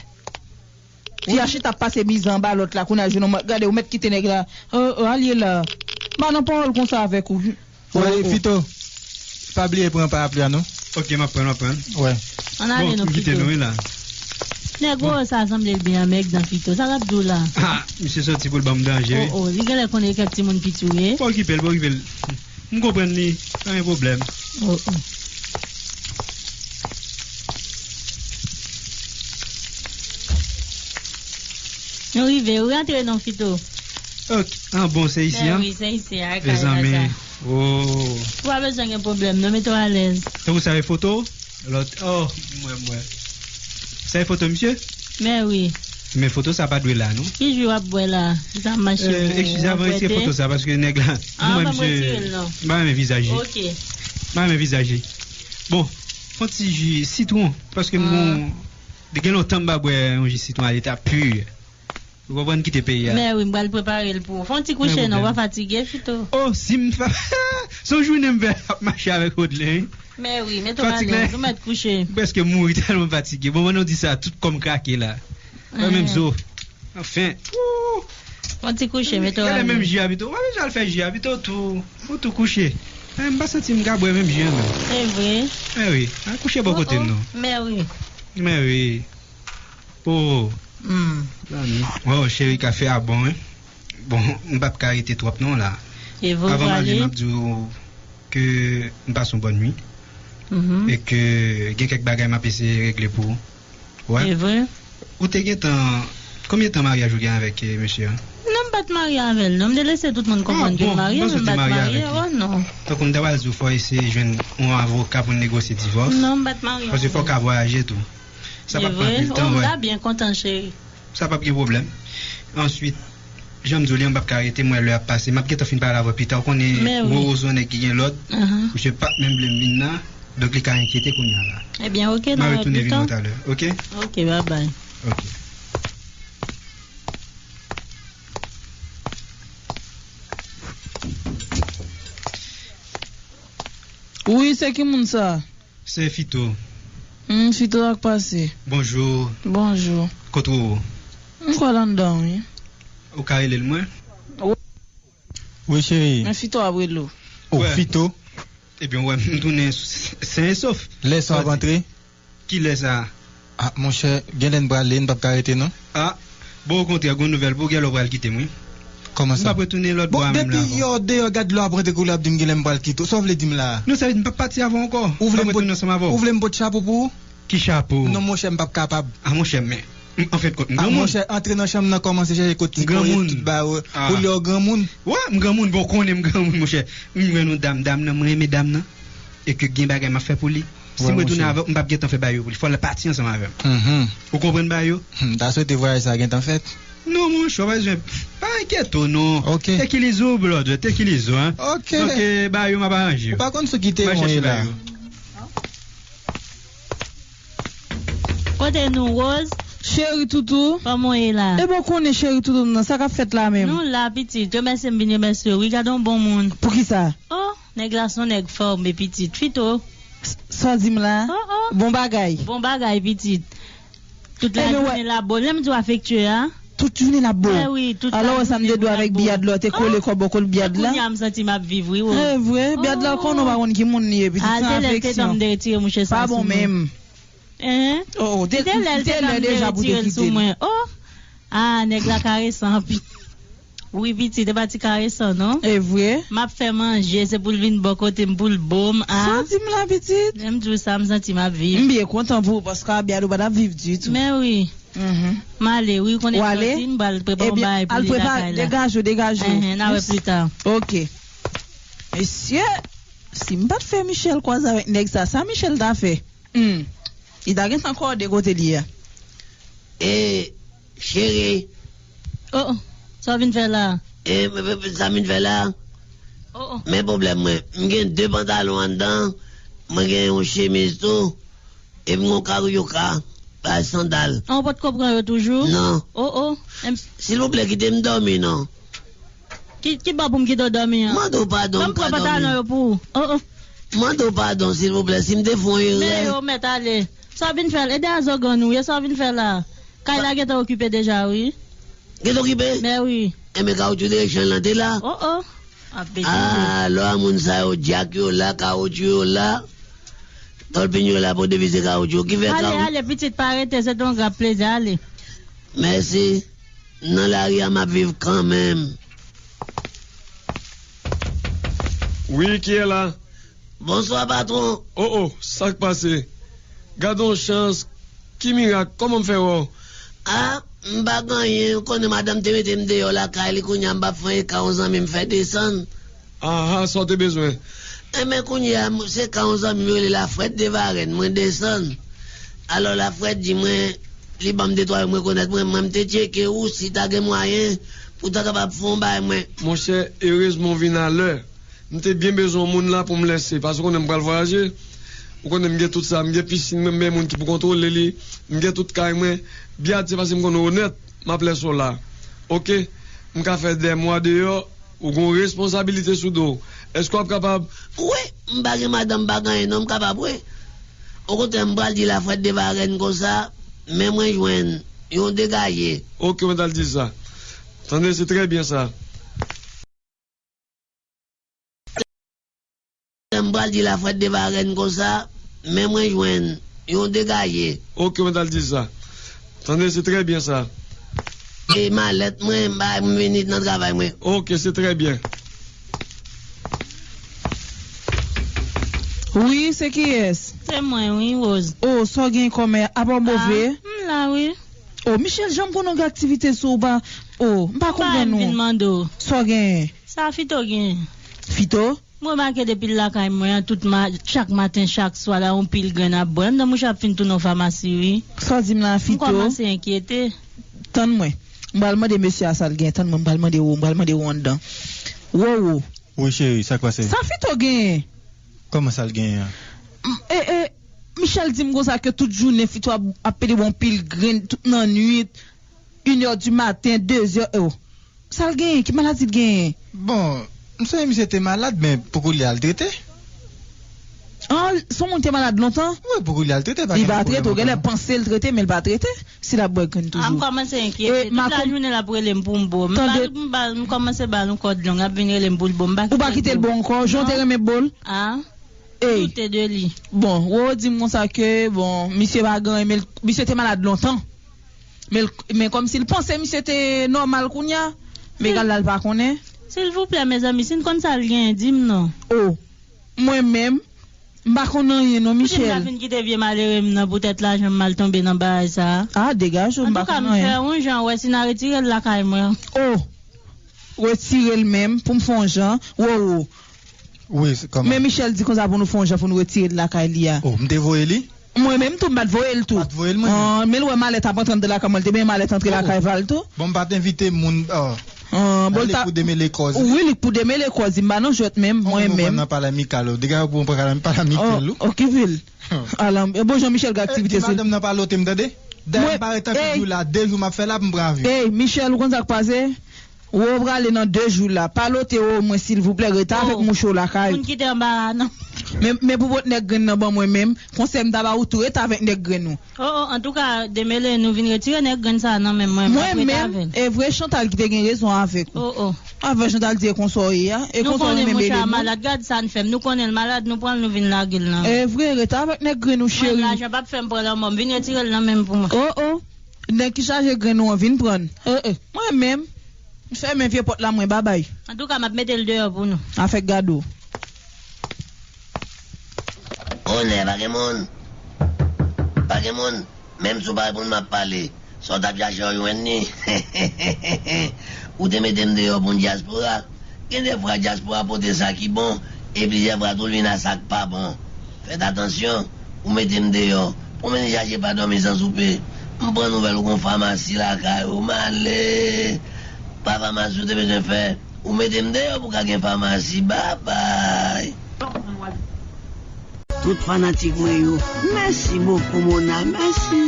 Ti a chita ap pase mizè anba lòt la, kounye a jwenn yon mwen. Gade, ou mèt kite nèg la. Oh, oh, al ye la. M pa nan pawòl konsa avèk ou. Wè, Fito, pa bliye pran parapli a, non? Ok, m ap pran, m ap pran. Wè. Ann ale non, Fito. Bon, m kite nou, wi, la. Nèg wòl sa sanble l byen mèg nan Fito. Sa l ap di w la? Ha, misye soti pou l ban m danje, wi. Oh, oh, li genlè konnen kèk timoun ki touye. Pa okipe l, pa okipe l. M konprann li, pa gen pwoblèm. Oh, oh. Nou rive, wi, antre non, Fito. Ok. Ah, bon, se isi, an? Wi, se isi, a, kay la, sa. Mezanmi. Oh. Ou pa bezwen gen pwoblèm, non, mete w alèz. Tankou sa, e foto? Lòt, oh, m wè, m wè. Sa e foto misye? Men wi. Men foto sa pa dwe la, non? Ki jou w ap bwè la? Se sa m mache pou w bwè te. Eh, eskize, avan retire foto sa, paske nèg la, m wè misye, m pa renmen vizaj li. Ok. M pa renmen vizaj li. Bon, fè yon ti ji sitwon, paske m gon, gen lontan m pa bwè yon ji sitwon a leta pi. Ou konprann, kite peyi a. Men wi, m pral prepare l pou ou. Fè yon ti kouche non, w pa fatige, Fito. Oh, si m fa-, se yon jounen m fè ap mache avèk Rodlen, wi. Men wi, mete w alèz, ou mèt kouche. M prèske mouri tèlman m fatige. Bon, pandan w di sa, tout kò m krake la. Mwen menm zo. Anfen. Wou! Fè yon ti kouche, mete w alèz. Gade menm ji a pito. Ou pa bezwen al fè ji a pito tou. Ou tou kouche. Eh, m pa santi m ka bwè menm ji an menm. Se vre? Men wi. Al kouche bò kote m non. Men wi. Men wi. Oh, hmm. Zanmi. Oh, cheri, kafe a bon, wi. Bon, m p ap ka rete twòp non la. E vre. Avan m ale, m ap di w ke m pase yon bòn nuit. Mhm. E ke gen kèk bagay m ap eseye regle pou ou. Wè. E vre. Ou te gen tan, konbyen tan maryaj ou gen avèk, eh, mesye a? Non, m pa t marye avè l, non. M te lese tout moun konprann ke m marye, men m pa t marye. Oh, non. Tankou m ta pral di w, fò eseye jwenn yon avoka pou n negosye divòs. Non, m pa t marye avè l. Paske fò w ka vwayaje tou. Sa p ap pran anpil tan, wè. M ta byen kontan, cheri. Sa p ap gen pwoblèm. Answit, jan m di w li an, m p ap ka rete, m wè lè ap pase. M ap gentan fin pale avè w pita. Ou konnen, Roro se yon nèg ki gen lòd. Misye p ap menm vle m vin la. Donk, li ka enkyete kounye a la. Ebyen, oke, n a retounen vin talè, oke? Oke, babay. Oke. Wi, se ki moun sa? Se Fito. Hmm, Fito, sa k pase? Bonjou. Bonjou. Kot Roro? M kwè l anndan, wi. Ou ka rele l mwen? Wi, cheri. Men Fito ap rele w. Oh, Fito. Ebyen, w wè m tounen sen e sof. Lè sa w ap antre? Kilè sa? Ah, monchè, genlè n prale, n p ap ka rete, non. Ah, bon, okontrè, gon nouvèl pou w, genlè w pral kite m, wi. Kòman sa? M p ap retounen lòt bò a menm la ankò. Bon, depi yè w deyò, gad lè w ap rantre koulye w ap di m genlè m pral kite w. Sa w vle di m la? Non, sa vle di m p ap pati avè w ankò. Ou vle m pot, ou vle m pot chapo pou ou? Ki chapo? Non, monchè, m p ap kapab. Ah, monchè, men, m, anfèt, m granmoun. Ah, monchè, antre nan chanm nan, kòmanse chèche kot ti kò yo, tout ba yo. Pou lè w granmoun. Wè, m granmoun, bon, konnen m granmoun, monchè. M jwenn yon dam, dam nan, m renmen dam nan. E ke gen bagay m ap fè pou li. Si m retounen avè w, m p ap gentan fè bagay yo pou li. Fò l pati ansanm avè m. Ou konprann bagay yo? Hmm, m ta swete vwayaj sa gentan fèt. Non, monchè, w pa bezwen, pa enkyete w, non. Oke. Take it easy, brother, take it easy, hein. Oke. Donk, eh, bagay yo, m ap aranje yo. Ou pa konn sou ki teyon w ye la. Kote nou, Rose? Cheri toutou. Kòman w ye la? Ebyen, w konnen cheri toutou m nan, sa k ap fèt la menm? Nou la, pitit. Remèsye m vin remèsye w. Wi, gade yon bon moun. Poukisa? Oh, nèg la se yon nèg fòme, pitit. Fito. S-, sa w di m la? Oh, oh. Bon bagay. Bon bagay, pitit. Tout lajounen l ap bo. Lè m di w afektye a. Tout jounen l ap bo. Mè wi, tout lajounen l ap bo. Alò, sa m te dwe avèk Biyad la, w te kole kò bò kot Biyad la. Kounye a m santi m ap viv, wi, wi. E vre, Biyad la, konnen w pa konn ki moun li ye, pitit, se afeksyon. Ah, se lè l te tann m te retire mouche sa sou mwen. Pa bon menm. Hein? Oh, oh, te, te lè l te tann m te retire l sou mwen. Oh! Ah, nèg la karesan anpil. Wi, pitit, e pa ti karesan, non. E vre? M ap fè manje, se pou l vin bò kote m, pou l bo m, ah. Sa w di m la, pitit? Lè m di w sa, m santi m ap viv. M byen kontan pou ou, paske a Biyad ou pa t ap viv ditou. Mè wi. Mhm. M ale, wi, ou konnen Florentine, m pral prepare yon bagay pou li lakay la. Ebyen, al prepare, degaje w, degaje w. Enhen, n a wè pita. Ok. Mesye, si m pa t fè Michel kwaze avèk nèg sa, sa Michel ta fè? Hmm. Li ta gentan kòde kote li a. E, cheri. Oh, oh. Sa w vin fè la? E, m, m, m, sa m vin fè la? Oh, oh. Men pwoblèm mwen. M gen de pantalon anndan. Mwen gen yon chemiz tou. Epi m gen yon karyoka. Pa sandal. An, ou potko pran yo toujou? Non. Oh, oh. Em. Silvouplè, kite m dòmi, non. Ki, ki bò pou m kite w dòmi an? Mande w padon, m ka dòmi. Ban m pran pantalon yo pou ou. Oh, oh. Mande w padon, silvouplè, si m te fè yon erè. Men yo mèt ale. Sa w vin fè la? E de a zògàn ou ye, sa w vin fè la? Kay la gentan okipe deja, wi. Gentan okipe? Men wi. Enben, kawotchou direksyon lan te la? Oh, oh. Ap betize. Ah, lò a moun sa yo, dyak yo la, kawotchou yo la. Tòlpin yo la pou devize kawotchou. Ki fè kawotchou. Ale, ale, pitit, pa rete, se te yon gra plezi, ale. Mèsi. Nan lari a m ap viv kanmenm. Wi, kiyès la? Bonswa, patwon. Oh, oh, sa k pase? Gad on chans, ki mirak, kòman m fè wè w? A, m pa gen anyen, ou konnen madanm te mete m deyò lakay li, kounye a m p ap fè anyen, ka yon zanmi m fè desann. Aha, sa w te bezwen? Enben, kounye a, m, se ka yon zanmi m yo rele Lafrèt de Varenne, mwen desann. Alò, Lafrèt di mwen, li ban m de twa yo m rekonèt mwen, mwen, m te tcheke ou, si ta gen mwayen, pou w ta kapab fè yon bay mwen. Monchè, erezman w vin alè. M te byen bezwen yon moun la pou m lèse, paske w konnen m pral vwayaje. Ou konnen m gen tout sa, m gen pisin mwen, m gen moun ki pou kontwole li, m gen tout kay mwen. Biyad, se paske m konnen w onèt, m ap lèse w la. Oke? M ka fè dè mwa deyò, ou gen yon responsabilite sou do w. Èske w ap kapab? Wi, m pa gen madanm, m pa gen anyen non, m kapab wi. Okontrè, m pral di Lafrèt de Varenne konsa, men mwen jwenn yon degaje. Oke, mwen t al di sa. Tande, se trè byen sa. M pral di Lafrèt de Varenne konsa, men mwen jwenn yon degaje. Oke, mwen t al di sa. Tande, se trè byen sa. E malèt mwen, m bay m vini nan travay mwen. Ok, se trè byen. Wi, se kiyès? Se mwen, wi, Rose. O, sa w gen kòmè? Apa w move? Ah, m la, wi. O, Michel, jan m konnen w gen aktivite sou ou pa. O, m pa konprann ou. Vin mande w. Sa w gen? Sa Fito gen? Fito? M remake depi l lakay mwen an, tout ma-, chak maten, chak swa, la, yon pil grenn ap bwè. M nan mouche ap fin tounen yon famasi, wi. Sa w di m la, Fito? M kòmanse enkyete. Tann mwen. M pral mande mesye a sa l gen. Tann mwen, m pral mande Wowo, m pral mande Wowo anndan. Wowo. Wi, cheri, sa k pase? Sa Fito genyen? Kòman sa l genyen an? M, e, e, Michel di m konsa ke tout jounen Fito ap, ap pede bwè yon pil grenn tout nan nwit, inè di maten, dezè, o. Sa l genyen? Ki maladi l genyen? Bon, m sonje misye te malad, men pou koulye a l trete. An, se yon moun te malad lontan? Wi, pou koulye a l trete, pa gen pwoblèm ankò non. Li pa trete, ou genlè panse l trete, men l pa trete. Si l ap bwè grenn toujou. A, m kòmanse enkyete. Tout lajounen l ap rele m pou m bo. M ba l, m ba l, m kòmanse ba l yon kòd long, l ap vin rele m pou l bo. M pa kite l bo. Ou pa kite l bo ankò? Jan w te renmen bo l? A. Ey. Doute de li. Bon, Roro di m konsa ke, bon, misye pa gen anyen, men l, misye te malad lontan. Men l, men kòmsi l panse misye te nòmal kounye a, men egal la l pa konnen. Silvouplè, mezanmi, si n konn sa l genyen, di m non. O, mwen menm, m pa konn anyen non, Michel. Ou di m ta fin kite vye malere m nan poutèt lajan m mal tonbe nan bagay sa a. A, degaje w, m pa konn anyen. Antouka, m fè yon jan, wè si n a retire l lakay mwen. O! Retire l menm pou m fè yon jan. Roro. Wi, se kòman? Men Michel di konsa pou nou fè yon jan pou nou retire l lakay li a. O, m te voye li? Mwen menm tou, m pa t voye l tou. Pa t voye l, mwen menm? An, men l wè malèt ap antre anndan lakay mwen, l te benyen malèt antre lakay Val tou. Bon, m pa t envite moun, o. An, bon, l ta. Li pou demele kòz li. Wi, li pou demele kòz li, m pa nan jwèt menm, mwen menm. Ou konprann nan pale amikal, o. Degaje w pou w pran pale amikal, ou. O, ki vil. Ala, e bon jan Michel gen aktivite sou. Di madanm nan pa lote m, tande? Dayè m parèt anpil jou la, de jou m ap fè la pou m pran avyon. Ey, Michel, ou konn sa k pase? Ou prale nan de jou la. Pa lote omwen, silvouplè, rete avèk mouche w lakay ou. Moun kite anbara, non. Men, men pou pot nèg grenn nan ban mwen menm, konsèy m ta ba ou tou, rete avèk nèg grenn ou. O, o, antouka, demele nou vin retire nèg grenn sa a nan men mwen, m ap rete avè l. Mwen menm, e vre Chantal ki te gen rezon avèk ou. O, o. Avè Chantal di e konsa w ye a, e konsa w renmen mele moun. Nou konnen mouche a malad, gad sa n fè m. Nou konnen l malad, nou pran l, nou vin lage l nan men. E vre, rete avèk nèg grenn ou, cheri. Mwen, lajan p ap fè m pran lanmò m, vin retire l nan men m pou mwen. O, o. Nèg ki chaje grenn ou an, vin pran l. E, e. Mwen menm, m fèmen vye pòt la, mwen, babay. Antouka, m ap mete l deyò pou nou. Afè gade w. Onè, pa gen moun. Pa gen moun. Menm si w pa reponn m ap pale. Sa w t ap chache w jwenn li. Ou te mete m deyò pou yon dyaspora. Gen de fwa dyaspora pote sa ki bon, e plizyè fwa tou l vin a sa k pa bon. Fèt atansyon, ou mete m deyò. Pou m vin chache pa dòmi san soupe. M pran nouvèl ou gon famasi lakay ou, m ale. Pa famasi ou te bezwen fè. Ou mete m deyò pou ka gen famasi. Babay. Tout fanatik mwen yo, mèsi bokou Mona, mèsi.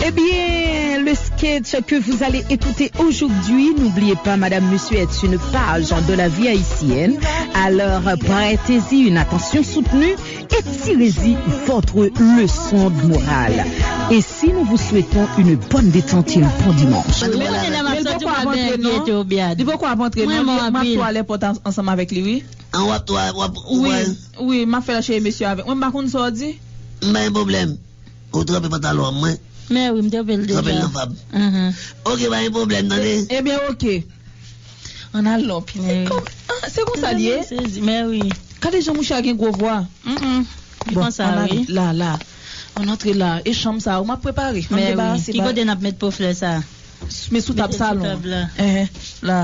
Eh bien, le sketch que vous allez écouter aujourd'hui, n'oubliez pas, Madame, Monsieur est une page de la vie haïtienne. Alors, prêtez-y une attention soutenue et tirez-y votre leçon de morale. Et si nous vous souhaitons une bonne détente et un bon dimanche. Li poko ap antre non. Li poko ap antre non. M ap tou ale pòt ansanm avèk li, wi. An w ap tou, w ap, ou pral. Wi, wi, m ap fè l cheri mesye avèk mwen, m pa konn sa w di. M pa gen pwoblèm. Ou tranpe pantalon an mwen. Mè wi, m tranpe l deja. Tranpe l nan fab. Mhm. Ok, pa gen pwoblèm, tande? Ebyen, ok. Ann al non, pitit kòm, ah, se konsa l ye? Mè wi. Gade jan mouche a gen gwo vwa. Mm, mm. Bon, ann ale. La, la. Ann antre la. E chanm sa a, ou m ap prepare. Ann debarase ba. Ki kote n ap met po flè sa a? Men sou tab salon. Mete sou tab la. Enhen, la.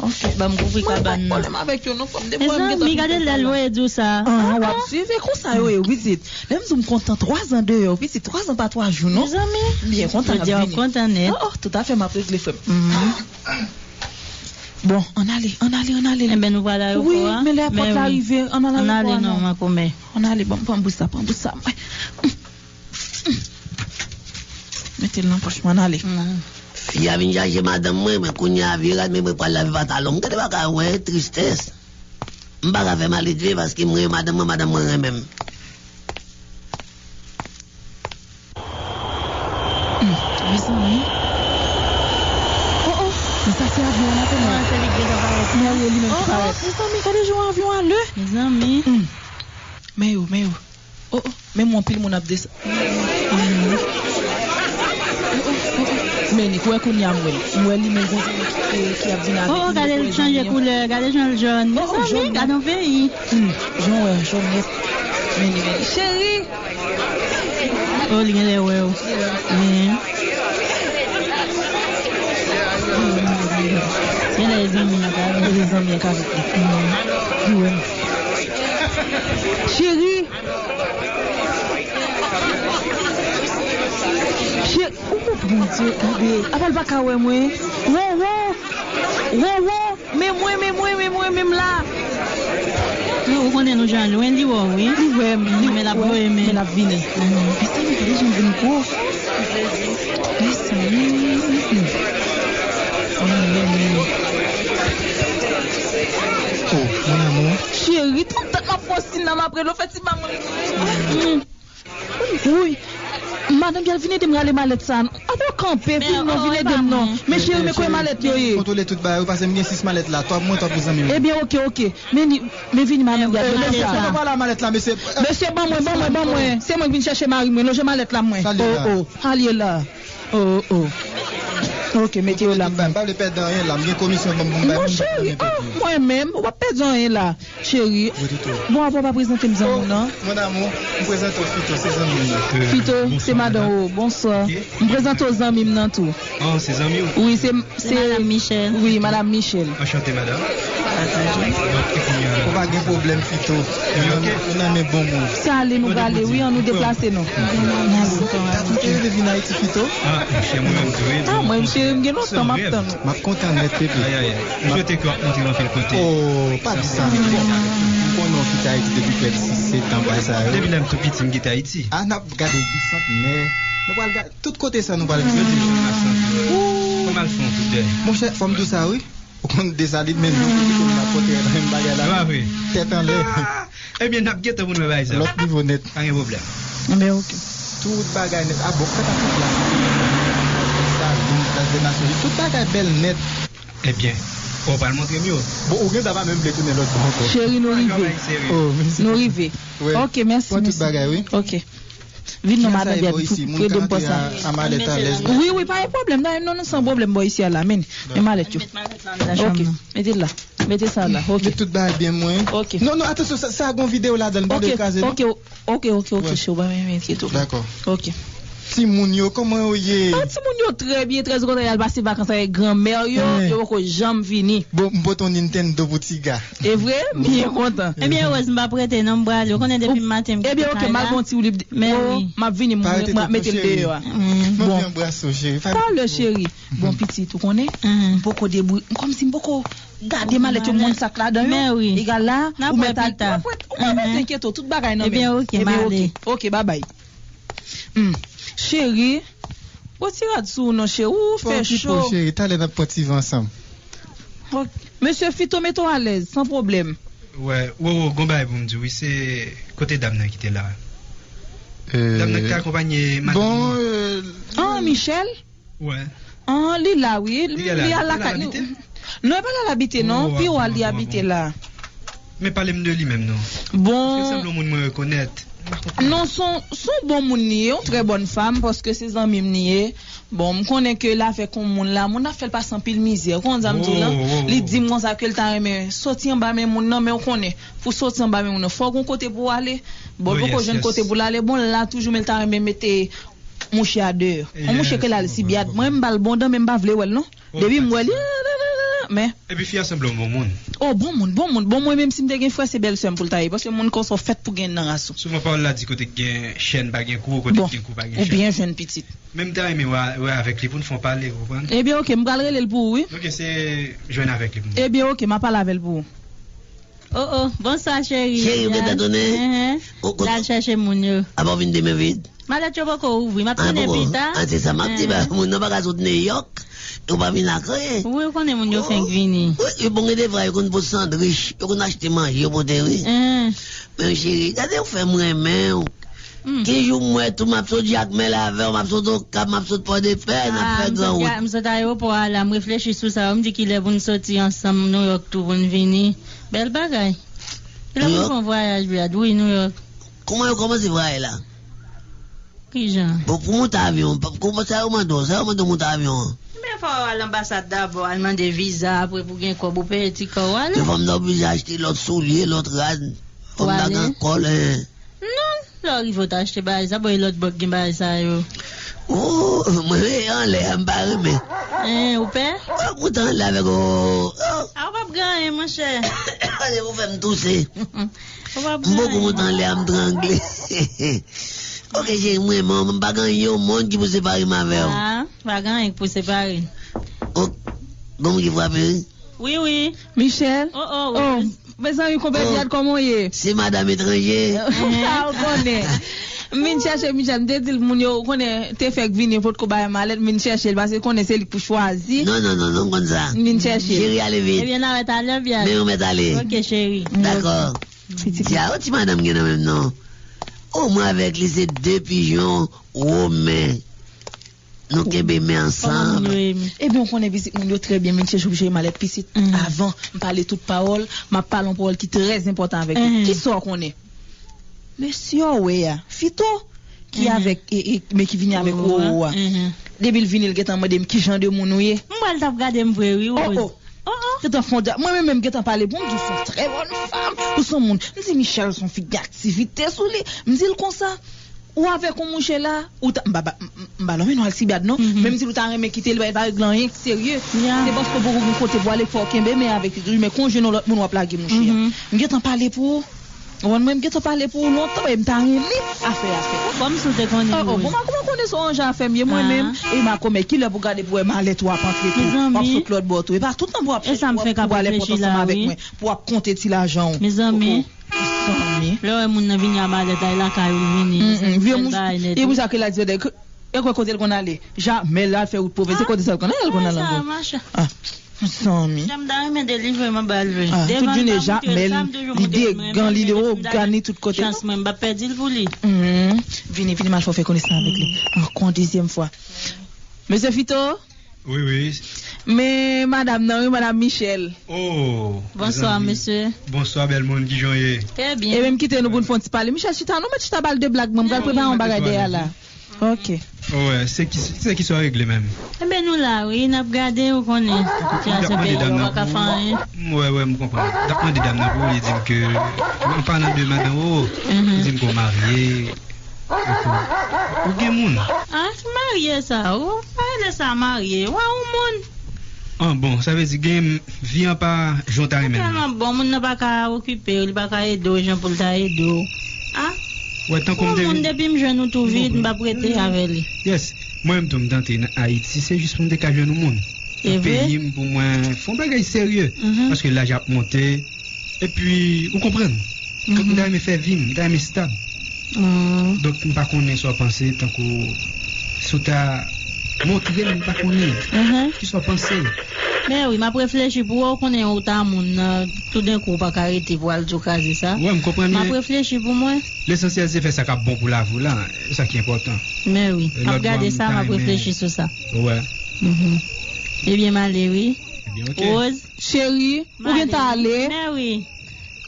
Ok. Ban m kouvri kabann nan. Mwen pa gen pwoblèm avèk yo non, fò m depo m gentan fin fè sa la. Mezanmi, gade lè l voye di w sa. Ah, w ap swiv, e konsa yo ye, pitit. Lè m di w m kontan, twa zan deyò, pitit, twa zan pa twa jou non. Mezanmi. M byen kontan l ap vini. Jodi a w ap kontan nèt. Oh, oh, toutafè, m ap regle, frè m. Mhm. Bon, ann ale, ann ale, ann ale. Enben, nou pral ayewopò a. Wi, men lè pòt la rive, ann al ayewopò a non. Ann ale non, mankomè. Ann ale, bon, pran bous sa, pran bous sa. Mete l nan pòch mwen, ann ale. Fi a vin chache madanm mwen, men kounye a vye rad, men mwen pral lave pantalon m. Gade bagay, wè, tristès. M pa ka fè maledve paske mwen renmen madanm mwen, madanm mwen renmen m. Hmm, mezanmi. Oh, oh, men sa se avyon an, non? Kòman se li k gentan parèt? Mè wi, li menm ki parèt. Oh, oh, mezanmi, gade jan avyon an lè. Mezanmi. Hmm. Men yo, men yo. Oh, oh, men mwen anpil moun ap desann. Anmwey. Dominique, wè kounye a m wè l. M wè li, men l gon zanmi ki, ki ap vin avèk li, oh, gade l chanje koulè, gade jan l jòn. Oh, oh, mezanmi, jòn, gade yon peyi. Hmm, jan w wè, jòn nèt. Men li, men li. Cheri! Oh, li genlè wè w. Men. Genlè e zanmi an k avè l. E zanmi an k avè l. Hmm. Li wè m. Cheri! Cheri! Oh, Bondye, gade. Apa l pa ka wè mwen? Wo, wo! Wo, wo! Men mwen, men mwen, men mwen, men m la. Wi, ou konnen nou jan lwen, li wè w, wi. Li wè m, li, men l ap voye men. Men l ap vini. Mhm. Mezanmi, gade jan l vin gwo. Mezanmi. Mm, mm. Oh, mon amour. Cheri, tout tan m ap pran siy nan m ap rele w, fè ti ba mwen. Mm. Wi. Madanm Yal, vin ede m rale malèt sa. Apa w kanpe, vin non, vin ede m non. Men cheri, men kote malèt yo ye? Kontwole tout bagay, wi, paske m gen sis malèt la. Twa pou mwen, twa pou zanmi m. Ebyen, oke, oke. Men li, men vini, madanm Yal, men sa. Kote malèt la, mesye? Mesye, ban mwen, ban mwen, ban mwen. Se mwen ki vin chèche mari mwen. Lonje malèt la, mwen. Oh, oh. Sa l ye la? Oh, oh. Oke, mete yo la. M pa vle pèdi anyen la. M gen komisyon ban m pou m bay moun, m pa vle pèdi. Mwen menm, ou p ap pèdi anyen la. Cheri, bon, avan w pa prezante m zanmi w nan. Mon amour, m prezante w Fito, se zanmi m nan. Fito, se madanm ou. Bonswa. M prezante w zanmi m nan tou. Oh, se zanmi w? Wi, se, se Madam Michel. Wi, Madam Michel. Anchante, madam. Donk, e kounye a? Ou pa gen pwoblèm, Fito. Ou nan men, ou nan men bon moun. Sa ale nou prale, wi, an nou deplase nou. Gade w te rele vin Ayiti, Fito? Ah, monchè, mwen menm tou, wi. Ah, mwen, cheri, m gen lontan m ap tann ou. M ap kontan nèt, bebe. Ay, ay, ay. M swete ke w ap monte anpil kote. Oh, pa di sa. M konnen w kite Ayiti depi prè de sis, sèt an, bagay sa yo. Depi lè m tou piti, m kite Ayiti. Ah, n ap gade w bisantnè. Nou pral gade tout kote sa nou pral vin. Kòman l fè yon kout dèyè? Monchè, fò m di w sa, wi. Ou konn Desalin, men nou ki kote m nan pote menm bagay la. Tèt anlè. Ebyen, n ap gentan pou n wè bagay sa. Lòt nivo nèt. Pa gen pwoblèm. Ebyen, oke. Tout bagay nèt. Ah bon, fèt ak tout la. Desalin, Plas de Nasyon, tout bagay bèl nèt. Ebyen, ou pral montre m yo. Bon, ou gen dwa pa menm vle tounen lòt bò ankò. Cheri, nou rive. Oh, mèsi. Nou rive. Oke, mèsi, mèsi. Pran tout bagay, wi. Oke. Vin non, madanm Yal, pou ede m pran sa. Wi, wi, pa gen pwoblèm. Non, non, non, san pwoblèm, bò isi a la. Men, men malèt yo. Oke, mete l la. Mete sa la. Oke. Met tout bagay byen mwen. Oke. Non, non, atansyon, sa, sa gon videyo ladan l, pa vle kraze, non? Oke, oke, oke, oke, cheri, ou pa menm enkyete w. Dakò. Oke. Timoun yo, kòman yo ye? Ah, timoun yo trè byen, trè kontan, y al pase vakans avèk granmè yo, yo poko janm vini. Bon, m pote yon Nintendo pou tiga. E vre? Byen kontan. Ebyen, Rose, m p ap rete non, m prale. Ou konnen depi maten m kite kay la. Ebyen, oke, m al pran ti woulib. Men wi. M ap vini, m ap mete l deyò a. Bon. Talè, cheri. Bon, pitit, ou konnen? M poko debri-, kòmsi m poko gade malèt yo, m konn sa k ladan yo. Men wi. Egal la, ou mèt al. Ou pa mèt enkyete w, tout bagay nan men m. Ebyen, oke, m ale. Oke, babay. Hmm. Cheri, bon ti rad sou ou non, cheri. Ou fè cho. Fò w okipe w, cheri. Talè n ap pran ti van ansanm. Bon, mesye Fito, mete w alèz, san pwoblèm. Wè, wo, wo, gon bagay pou m di w, wi, se kote dam nan ki te la. Dam nan ki te akonpanye madanm li. Bon, euh, ah, Michel? Wè. Ah, li la, wi. Li, li al lakay li. Non, e pa la l abite, non. Pi wo a li abite la. Men pale m de li menm, non. Bon. Paske l sanble yon moun mwen rekonèt. Non, se yon, se yon bon moun li ye, yon trè bòn fanm, paske se zanmi m li ye. Bon, m konnen ke l avèk yon moun la, moun ap fè l pase anpil mizè. Ou konn sa m di w lan? Li di m konsa ke l ta renmen soti anba men moun nan, men ou konnen, pou soti anba men moun nan, fò w gon kote pou w ale. Bon, l poko jwenn kote pou l ale. Bon, l la toujou, men l ta renmen mete mouche a deyò. Yon mouche ke l al sibyad. Mwen, m ba l bon dan, men m pa vle wè l, non. Depi m wè li, men. Epi fi a sanble yon bon moun. Oh, bon moun, bon moun. Bon, mwen menm, si m te gen frè, se bèlsè m pou l ta ye. Paske moun konsa w fèt pou gen nan ras ou. Souvan pawòl la di kote k gen chèn pa gen kou, kote k gen kou pa gen chèn. Ou byen jwenn pitit. Men m ta renmen wè, wè avèk li pou n fè yon pale, ou konprann? Ebyen, oke, m pral rele l pou ou, wi. Oke, se jwenn avèk li pou mwen. Ebyen, oke, m a pale avè l pou ou. Oh, oh, bonswa, cheri. Cheri, ou gentan tounen? Enhen. L al chèche moun yo. Apa w vin de men vid? Malèt yo poko ouvri, m ap tounen pita. Ah, se sa m ap di, ba, moun nan pa ka sot New York, yo pa vin ak anyen. Wi, ou konnen moun yo fenk vini. Wi, wi, bon, gen de fwa yo konn pote sandwich, yo konn achte manje, yo pote, wi. Men cheri, gade ou fè m renmen w. Ki jou m wè tou, m ap sot Jakmèl avè w, m ap sot Okap, m ap sot Pòdepè, n ap fè gran wout. M sot ayewopò a la, m reflechi sou sa, m di kilè pou n soti ansanm New York tou pou n vini. Bèl bagay. Kilè pou n fè yon vwayaj, Brad? Wi, New York. Kouman yo kòmanse vwayaj la? Kijan? Bon, pou monte avyon, pa- kòman sa yo mande w? Sa yo mande w monte avyon an? Men fò w al anbasad dabò, al mande viza, apre pou gen kòb ou peye ti kò w ale. Men fò m ta oblije achte lòt soulye, lòt rad. Fò m ta gen kòl, en. Non, lè w rive w ta achte bagay sa, bon, e lòt bò k gen bagay sa yo. Oh, mwen anlè a, m pa renmen. En, ou pè? Ou kontan anlè avèk ou. Oh. A, ou p ap gen anyen, monchè. Ale, ou fè m touse. Ou p ap M gen poko anyen. Monte anlè a, m trangle. Ok, cheri, mwen, mwen, m pa gen yon moun ki pou separe m avè w. Ah, pa gen anyen ki pou separe. Oh, gon moun ki frape, wi. Wi, wi. Michel? Oh, oh, oh, wi. Mezanmi, konpè Viad, kòman w ye? Se madanm etranje. Sa w konnen. M vin chèche Michel, m te di l, moun yo, ou konnen, te fèk vini, potko bay malèt, m vin chèche l, paske konnen se li k pou chwazi. Non, non, non, non, m konn sa. M vin chèche l. Cheri, ale vit. Ebyen, n a wè talè, Viad. Men ou mèt ale. Ok, cheri. Dakò. Ti a, oh, ti madanm gen nan menm non. Oh, mwen avèk li se de pijon women. Nou kenbe men ansanm. Kòman moun yo ye, men? Ebyen, ou konnen pitit moun yo trè byen, men chèche pou chèche malèt pitit. Avan m pale tout pawòl, m ap pale yon pawòl ki trè enpòtan avèk ou. Kisa w konnen? Mesye w wè a, Fito, ki avèk, e, e, men ki vini avèk Roro a. Depi l vini, l gentan mande m ki jan de moun ou ye. M wè l t ap gade m vre, wi, Rose. Oh, oh. Gentan fè yon dra-, mwen menm, menm gentan pale pou m, m di w se yon trè bòn fanm. Ou se yon moun. M di, Michel, se yon fi ki gen aktivite sou li. M di l konsa, ou avèk yon mouche la, ou ta, m pa, m, m, m pa nonmen non Alcibiade non, men m di l ou ta renmen kite l, bagay pa regle anyen k serye. Se paske w poko gen kote pou ale, fò w kenbe men avèk li toujou, men kon w jwenn yon lòt moun, w ap lage mouche a. M gentan pale pou ou. Ou konn mwen, m gentan pale pou ou lontan, e m ta renmen afè, afè. Kòmsi w te konnen. Oh, oh, bon, mwen konnen se yon jan afè m ye, mwen menm. E ma kòmè, kilè pou gade pou wè malèt ou ap antre tou, w ap sot lòt bò tou. E pa tout nan pou w ap chèche pou w ap, pou w al enpòtan ansanm avèk mwen, pou w ap konte ti lajan w. Mezanmi. Oh, oh. Mezanmi. Lè w wè moun nan vini a malèt la, e lakay ou l vini. Li sèl bagay nèt. E pou sa ke l a di, e kwè kote l konn ale. Jamè l al fè wout pwovens, se kote sa l konn ale, l konn ale ankò. Ah. Zanmi. Jan m ta renmen delivre m anba l vre. Ah, tout jounen Jamel, li degan, li de ogani tout kote. Chans mwen, m p ap pèdi l pou li. Vini, vini, m al fè w fè konesans avèk li. Ankò yon dezyèm fwa. Mesye Fito? Wi, wi. Men madanm nan, wi, madanm Michel. Oh, bonswa, mesye. Bonswa, bèl moun, kijan w ye? Trè byen. E menm kite nou pou n fè yon ti pale. Michel, chita, nou mèt chita ba l de blag, mwen, m pral prepare yon bagay dèyè la. Ok. Wè, se ki, se ki sa w regle menm? Enben, nou la, wi, n ap gade, ou konnen. Sitiyasyon peyi a, ou pa ka fè anyen. M wè, wè, m konprann. M t ap mande dam nan pou li di m ke, an palan de madan Roro, li di m ke w marye, epi ou gen moun. Ah, ki marye sa? Ou pa rele sa marye. Ou a yon moun. Ah, bon, sa vle di gen vi an pa jan w ta renmen l. Tèlman bon, moun nan pa ka okipe w, li pa ka ede w jan pou l ta ede w. Ah? Wè, tankou m te vin. Yon moun depi m jwenn ou tou vit, m p ap rete avè li. Yes. Mwen menm tou, m t antre nan Ayiti, se jis pou m te ka jwenn yon moun. Nan peyi m, pou mwen fè yon bagay serye. Paske laj ap monte. Epi, ou konprann? M ta renmen fè vi m, m ta renmen stab. Donk, m pa konnen sa w panse, tankou si w ta montre m, m pa konnen. Kisa w panse? Men wi, m ap reflechi pou ou, ou konnen ou ta moun nan, toudenkou ou pa ka rete pou al di w kraze sa. Wè, m konprann, men m ap reflechi pou mwen. Lesansyèl se fè sa k ap bon pou lavi w la, e sa ki enpòtan. Men wi, m ap gade sa, m ap reflechi sou sa. Wè. Ebyen, m ale wi. Ebyen, ok. Rose. Cheri, ou gentan ale? Men wi.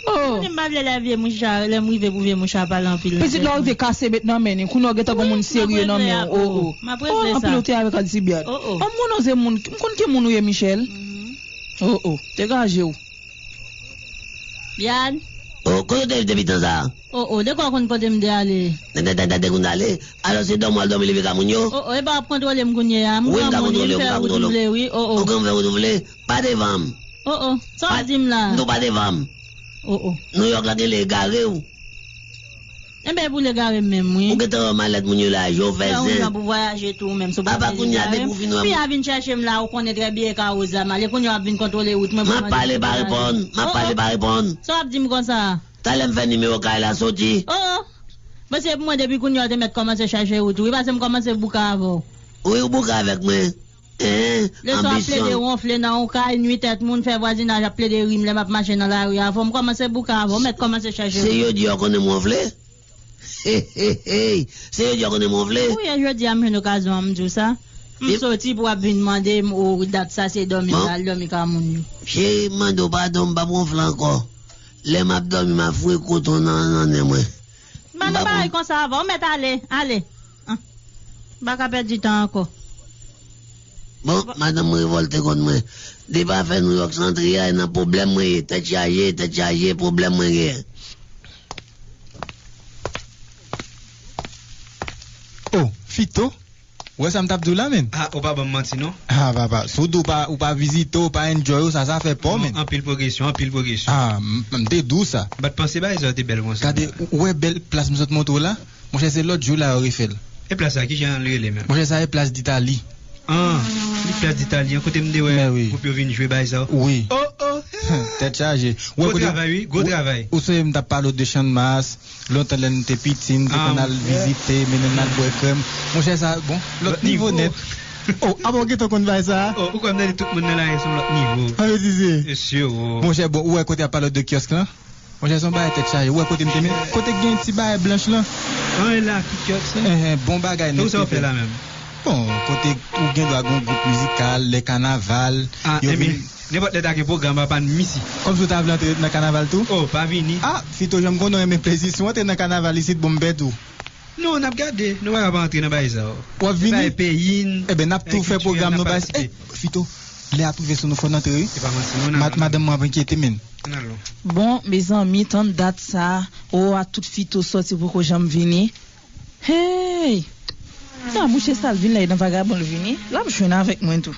Oh. Konnen m pa vle lè vye mouche a, lè m rive pou vye mouche a pale anpil. Pitit la w rive kase met nan men li. Kounye a w gentan gon moun serye nan men w. Oh, oh. M ap regle sa. Anpil ou te avèk Alcibiade. Oh, oh. M konn koze moun, m konn ki moun ou ye, Michel. Oh, oh. Degaje w. Biad. Oh, kote w te ye depi tan sa a? Oh, oh. De kwa w konn kote m te ale? Tande, tande, tande, kounye a ale. Alò se dòmi w al dòmi, leve ka moun yo? Oh, oh. E pa w ap kontwole m kounye a. M granmoun wi, m fè wout m vle wi. Oh, oh. Ou granmoun fè wout ou vle? Pa devan m. Oh, oh. Sa w ap di m la? M di w pa devan m. Oh, oh. Nouyòk la genlè egare w. Enben, pou l egare m menm, wi. Ou gentan wè malèt moun yo la, jan w fè zen. Ou jan pou vwayaje tou, ou menm, si w pa vle egare m. Apa kounye a, depi w fin wè m. Fi a vin chèche m la, ou konnen trè byen e ka woz la m ale, kounye a w ap vin kontwole wout mwen pou mande si m egare. M ap pale, pa reponn. M ap pale, pa reponn. Sa w ap di m konsa? Talè m fè nimewo kay la soti. Oh, oh. Bon, se pou mwen, depi kounye a w te mèt kòmanse chèche wout ou, wi, paske m kòmanse bouke avè w. Wi, ou bouke avèk mwen. Hein, anbisyon. Lè swa ap plede wonfle nan yon kay, nwi tèt moun, fè vwazinaj ap plede ri m lè m ap mache nan lari a. Fò m kòmanse bouke avè w, mèt kòmanse chèche. Se jodi a w konnen m wonfle? Hey, hey, hey. Se jodi a w konnen m wonfle? Wi, e jodi a m jwenn okazyon an, m di w sa. M soti pou w ap vin mande m, o, dat sa se dòmi m al dòmi ka moun yo. Cheri, m mande w padon, m p ap wonfle ankò. Lè m ap dòmi, m ap foure koton nan, nan nen mwen. M pa nan bagay konsa avè w, ou mèt ale, ale. M pa ka pèdi tan ankò. Bon, madanm revòlte kont mwen. Depi afè Nouyòk Santri a, e nan pwoblèm mwen ye. Tèt chaje, tèt chaje, pwoblèm mwen genyen. Oh, Fito? Ou wè sa m t ap di w la, menm? Ah, ou pa ban m manti, non. Ah, papa, si w di w pa, ou pa vizite, ou pa enjoy, ou sa, sa fè pa w, menm. Anpil pwogresyon, anpil pwogresyon. Ah, m, m te di w sa. M pa t panse bagay sa yo te bèl konsa. Gade, ou, ou wè bèl plas m sot montre w la? Monchè, se lòt jou la yo refè l. E plas la, ki jan li rele menm? Monchè, sa e plas Ditali. Ah, li plas Ditali, an kote m te wè gwoup yo vin jwe bagay sa yo. Wi. Oh, oh. Tèt chaje. Gwo travay, wi, gwo travay. Ou sonje m t ap pale w de Channmas, lontan lè n te piti, n te konn al vizite, mennen n al bwè krèm. Monchè, sa, bon, lòt nivo nèt. Oh, apa w gentan konn bagay sa a? Oh, ou kwè m tande tout moun nan lari sou lòt nivo. An vle di se. Mesye, oh. Monchè, bon, ou wè kote y ap pale w de kyòsk lan? Monchè, se yon bagay tèt chaje. Ou wè kote m te met, kote k gen ti bagay blanch lan? An, e la, ki kyòks lan? Enhen, bon bagay nèt. Sa w fè la menm? Bon, kote ou gen dwa gen yon gwoup mizikal, lè kanaval, ah, yo vin. Nenpòt lè ta gen pwogram, papa n misi. Kòmsi w ta vle antre nan kanaval tou? Oh, pa vini. Ah, Fito, jan m konnen w renmen plezi, si w antre nan kanaval isit, bon, m pèdi w. Non, n ap gade, nou pa ka pa antre nan bagay sa yo. W ap vini? Se bagay peyi n. Enben, n ap tou fè pwogram nou bay. Ey, Fito, lè a ap rive sou nou, fò n antre, wi. Se pa manti, non, n al. Madanm mwen ap enkyete, menm. Bon, mezanmi, tann dat sa, oh, a tout Fito sòti poko janm vini. Hey! Sa mouche sa l vin la, e nan vagabon l vini. L ap jwenn avèk mwen tou.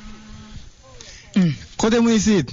Hmm. Kote mwen isit?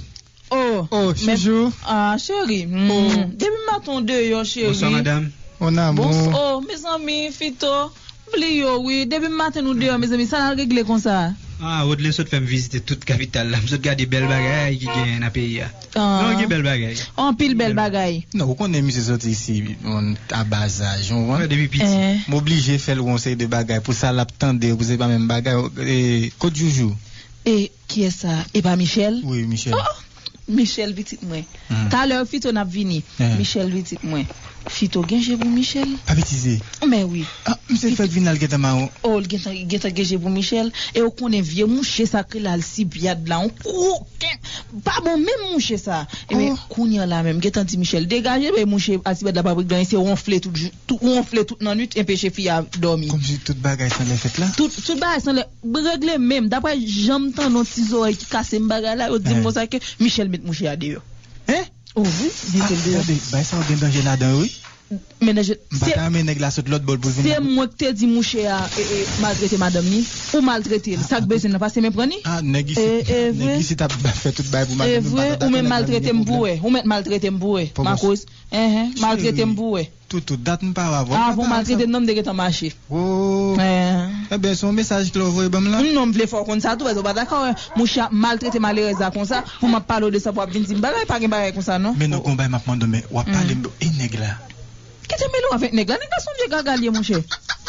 Oh, oh, men, Chouchou. Ah, cheri. Hmm. Oh. Depi maten w deyò, cheri. Bonswa, madanm. Mon amour. Bons-, oh, mezanmi, Fito. Bliye w, wi. Depi maten nou deyò, mezanmi. Sa n al regle konsa? Ah, Rodlin sot fè m vizite tout kapital la. M sot gade bèl bagay ki genyen nan peyi a. Ah. Non, gen bèl bagay. Anpil bèl bagay. Non, ou konnen misye soti isi, on, a bazaj, ou konprann? Depi piti. Eh. M oblije fè l yon seri de bagay pou sa l ap tande, pou se pa menm bagay. E, kot Joujou? E kiyès sa? E pa Michel? Wi, Michel. Oh, oh. Michel pitit mwen. Hmm. Talè Fito n ap vini. Eh. Michel pitit mwen. Fito gen je pou Michel. Pa betize. Men wi. Ah, misye fèk vin la, l gentan mawon. Oh, l gentan, gentan gen je pou Michel. E ou konnen vye mouche sa k rele Alcibiade la, yon koken. Pa bon menm mouche sa. Ebyen, oh, kounye a la menm, gentan di Michel degaje, men mouche Alcibiade la pa vle ganyen, se wonfle tout jou, tout, wonfle tout nan nwit, enpeche fi a dòmi. Kòmsi tout bagay sa lè fèt la? Tout, tout bagay sa lè regle menm. Daprè jan m tande yon ti zòrèy ki kase m bagay la, yo di m konsa ke Michel met mouche a deyò. Hein? Oh wi, mete l deyò. Gade, bay sa yo gen danje ladan yo, wi. Men nèg, m pa ta renmen nèg la sot lòt bò l pou l vin la. Se mwen ki te di mouche a, e, e, maltrete madanm ni. Ou maltrete l. Sa k bezwen nan pase men pran ni. Ah, nèg isit, nèg isit ap fè tout bagay pou madanm ni. E vre, ou menm maltrete m pou wè. Ou mèt maltrete m pou wè. Makoz. Enhen, maltrete m pou wè. Toutou, dat m pa wè avè w. Avan w maltrete m nan, m te gentan mache. Oh. Enben, se yon mesaj klè w voye ban m la? Non, m vle fè w konn sa tou, paske w pa dakò wè mouche ap maltrete malerèz la konsa, pou m ap pale w de sa, pou w ap vin di m bagay, pa gen bagay konsa, non. Men non, gon bagay m ap mande w, men w ap pale m, e nèg la? Kite mele w avèk nèg la, nèg la se yon vye gaga l ye, monchè.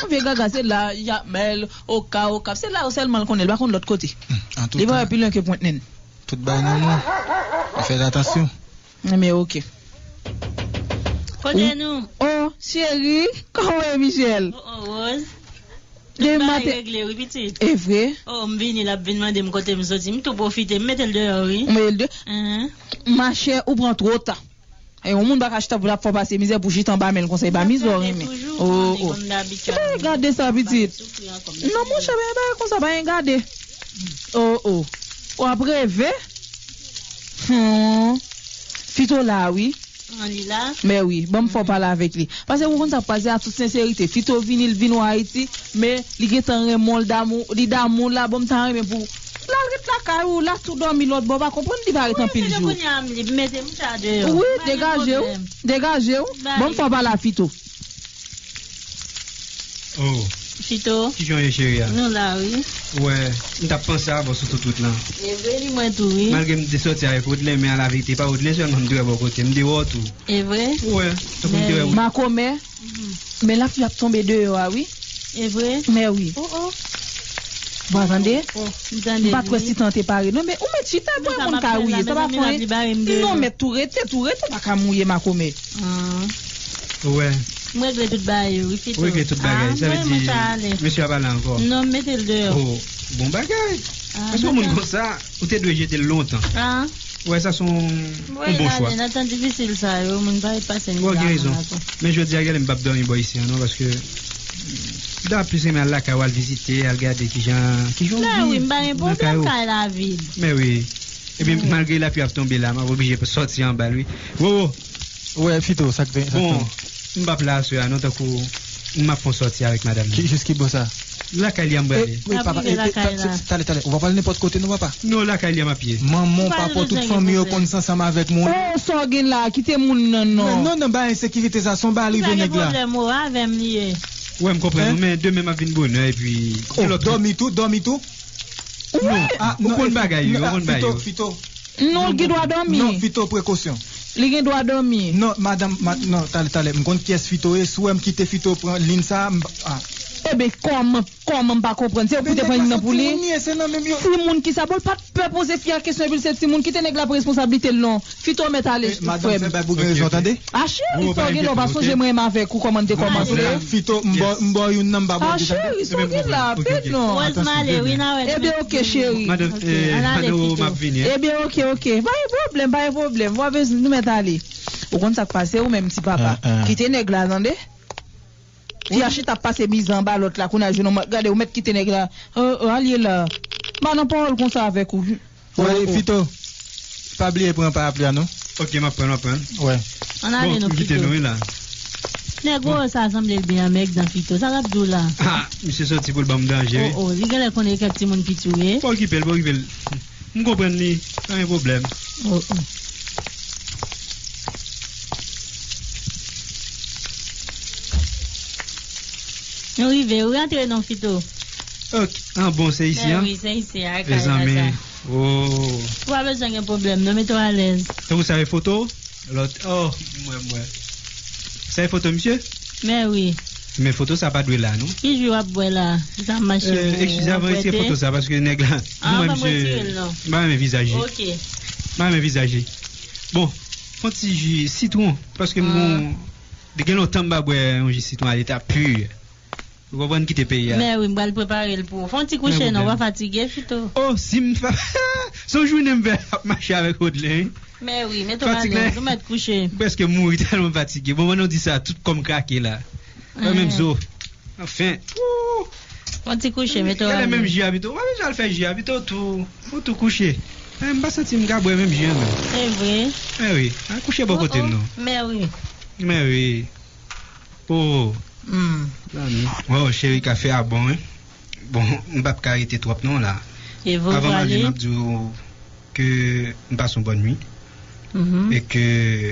Yon vye gaga, se la, Jamèl, Oka, Okap, se la yo sèlman l konnen, l pa konn lòt kote. Li pa wè pi lwen ke pwent nen. Tout bagay nan men w. Fè atansyon. Men oke. Kote nou? Oh, cheri, kòman w ye, Michel? Oh, oh, Rose. Tout bagay regle, wi, pitit. E vre? Oh, m vini, l ap vin mande m kote m soti. M tou pwofite, m mete l deyò, wi. Ou mete l de-, machè, ou pran twò ta. E yon moun pa ka chita pou l ap fè w pase mizè pou chita anba men l konsa, e pa mizè w renmen. Oh, oh. Gade sa, pitit. Non, monchè, pa gen bagay konsa, pa gen gade. Oh, oh. W ap reve? Hmm. Fito la, wi. An, li la? Men wi, ban m fè w pale avèk li. Paske ou konn sa k pase, a tout senserite. Fito vini, l vin wè Ayiti, men li gentan renmen w, l damou, li damou w la, bon, m ta renmen pou l al ret lakay ou, l a tou dòmi lòt bò, w pa konprann li pa ret anpil jou. Wi, men kounye a m lib, mete m sa deyò. Wi, degaje w, degaje w. Ban m fè w pale a Fito. Oh. Chito. Kijan w ye, cheri a? Nou la, wi. Ou wè, m t ap panse avè w sou tout wout lan. E vre, li mwen tou, wi. Malgre m te sòti avèk Rodlè, men alaverite, pa Rodlè sèlman m te wè bò kote, m te wè w tou. E vre? Ou wè, tankou m te wè Rodlè. Makomè, men lapli ap tonbe deyò a, wi. E vre? Men wi. Oh, oh. Bon, tande? Oh, m tande. M pa t wè si tan te pare. Non, men ou mèt chita pou yon moun ka wouye. Sa pa fè anyen. Non, mèt tou rete, tou rete, pa ka mouye makomè. Ah. Ou wè. M regle tout bagay yo, wi, Fito. Ou regle tout bagay. Ah, sa vle di, mesye a pa la ankò. Non, m mete l deyò. Oh, bon bagay. Ah, paske yon moun konsa, ou te dwe jete l lontan. Ah. Ou wè, sa se yon, yon bon chwa. Nan tan difisil sa yo, moun pa ret pase mizè. Ou gen rezon. Men jodi a, gade m p ap dòmi bò isi a, non, paske M ta plis renmen al lakay ou, al vizite, al gade kijan, kijan w viv nan kay ou. Mè wi, m pa gen pwoblèm, kay la vid. Mè wi. Epi malgre lapli ap tonbe la, m ap oblije sòti anba l wi. Wowo. Wè, Fito, sa k te, sa k te. Bon, m p ap la aswè a non, tankou m ap fè yon sòti avèk madanm nan. Ki, jis ki bò sa? Lakay li a m prale. E, e, papa, e, e, ta-, ta-, talè, talè, ou pa pral nenpòt kote non, papa. Non, lakay li a m ap ye. Manman w, papa w, tout fanmi yo konn sa ansanm avèk moun. Oh, sa w gen la, kite moun nan non. Non, non, ba ensekirite sa, se yon bagay rive nèg la. Ou pa gen pwoblèm, o, avè m li ye. Wè, m konprann ou, men demen m ap vin bonè, epi gen lòt. Dòmi tou, dòmi tou? Non, ou konn bagay yo, ou konn bagay yo. Fito, Fito. Non, li gen dwa dòmi. Non, Fito, prekosyon. Li gen dwa dòmi. Non, madanm, ma-, non, talè, talè. M konn kiyès Fito ye. Si w wè m kite Fito pran liy sa, m, a. Eben, kòman, kòman m pa konprann? Se ou ki te pran liy nan pou li? Timoun ki sa, bon, l pa t pè poze fi a kesyon, epi l se timoun. Kite nèg la pran responsablite l non. Fito mèt ale, frè m. Madanm, fè bay pou gen rezon, tande? A cheri, sa w gen la, w pa sonje mwen menm avèk ou, kòman n te kòmanse? Fito, m ba, m ba w youn nan, m pa ba w de, tande? A cheri, sa w gen la, pè non. Rose m ale wi, n a wè demen. Eben, oke, cheri. Madanm, eh, madanm, m ap vini. Eben, oke, oke. Pa gen pwoblèm, pa gen pwoblèm. W ap, nou mèt ale. Ou konn sa k pase, ou menm ti papa. Kite nèg la, tande? Fi a chita ap pase mizè anba lòt la, kounye a jwenn yon, gade, ou mèt kite nèg la. Oh, oh, al ye la. M pa nan pawòl konsa avèk ou. Wè, Fito, pa bliye pran parapli a non. Ok, m ap pran, m ap pran. Wè. Ann ale non, Fito. Bon, m kite nou wi la. Nèg ou sa sanble l byen anmèg nan Fito. Sa l ap di w la? Ah, misye soti pou l ban m danje wi. Oh, oh, li genlè konnen kèk timoun ki tou ye. Pa okipe l, pa okipe l. M konprann li, pa gen pwoblèm. Oh, oh. Nou rive, ou rantre non, Fito. Ok, ah bon, se isi an? Wi, se isi a, kay la sa. Oh. Ou pa bezwen gen pwoblèm non, mete w alèz. Tankou sa e foto? Lòt, oh, m wè, m wè. Sa e foto misye? Mè wi. Men foto sa pa dwe la non. Ki jou w ap bwè la? Se sa m mache pou w. Eskize, avan retire foto sa, paske nèg la, m wè misye, m pa renmen vizaj li. Ok. M pa renmen vizaj li. Bon, fè yon ti ji sitwon, paske m gon, gen lontan m pa bwè yon ji sitwon a leta pi. Ou konprann, kite peyi a. Mè wi, m pral prepare l pou ou. Fè yon ti kouche non, w pa fatige, Fito. Oh, si m fa-, se yon jounen m fè ap mache avèk Rodley. Mè wi, mete w alèz, ou mèt kouche. M prèske mouri tèlman m fatige. Bon, pandan w di sa, tout kò m krake la. Mwen menm zo. Anfen. Fè yon ti kouche, mete w alèz. Gade menm ji a pito. W pa bezwen al fè ji a pito tou. Ou tou kouche. Eh, m pa santi m ka bwè menm ji an menm. Se vre? Mè wi. Al kouche bò kote m non. Mè wi. Mè wi. Oh. Hmm. Oh, cheri, kafe a bon, wi. Bon, m p ap ka rete twòp non la. E vre, avan m ale, m ap di w ke m pase yon bòn nwi. Mhm. E ke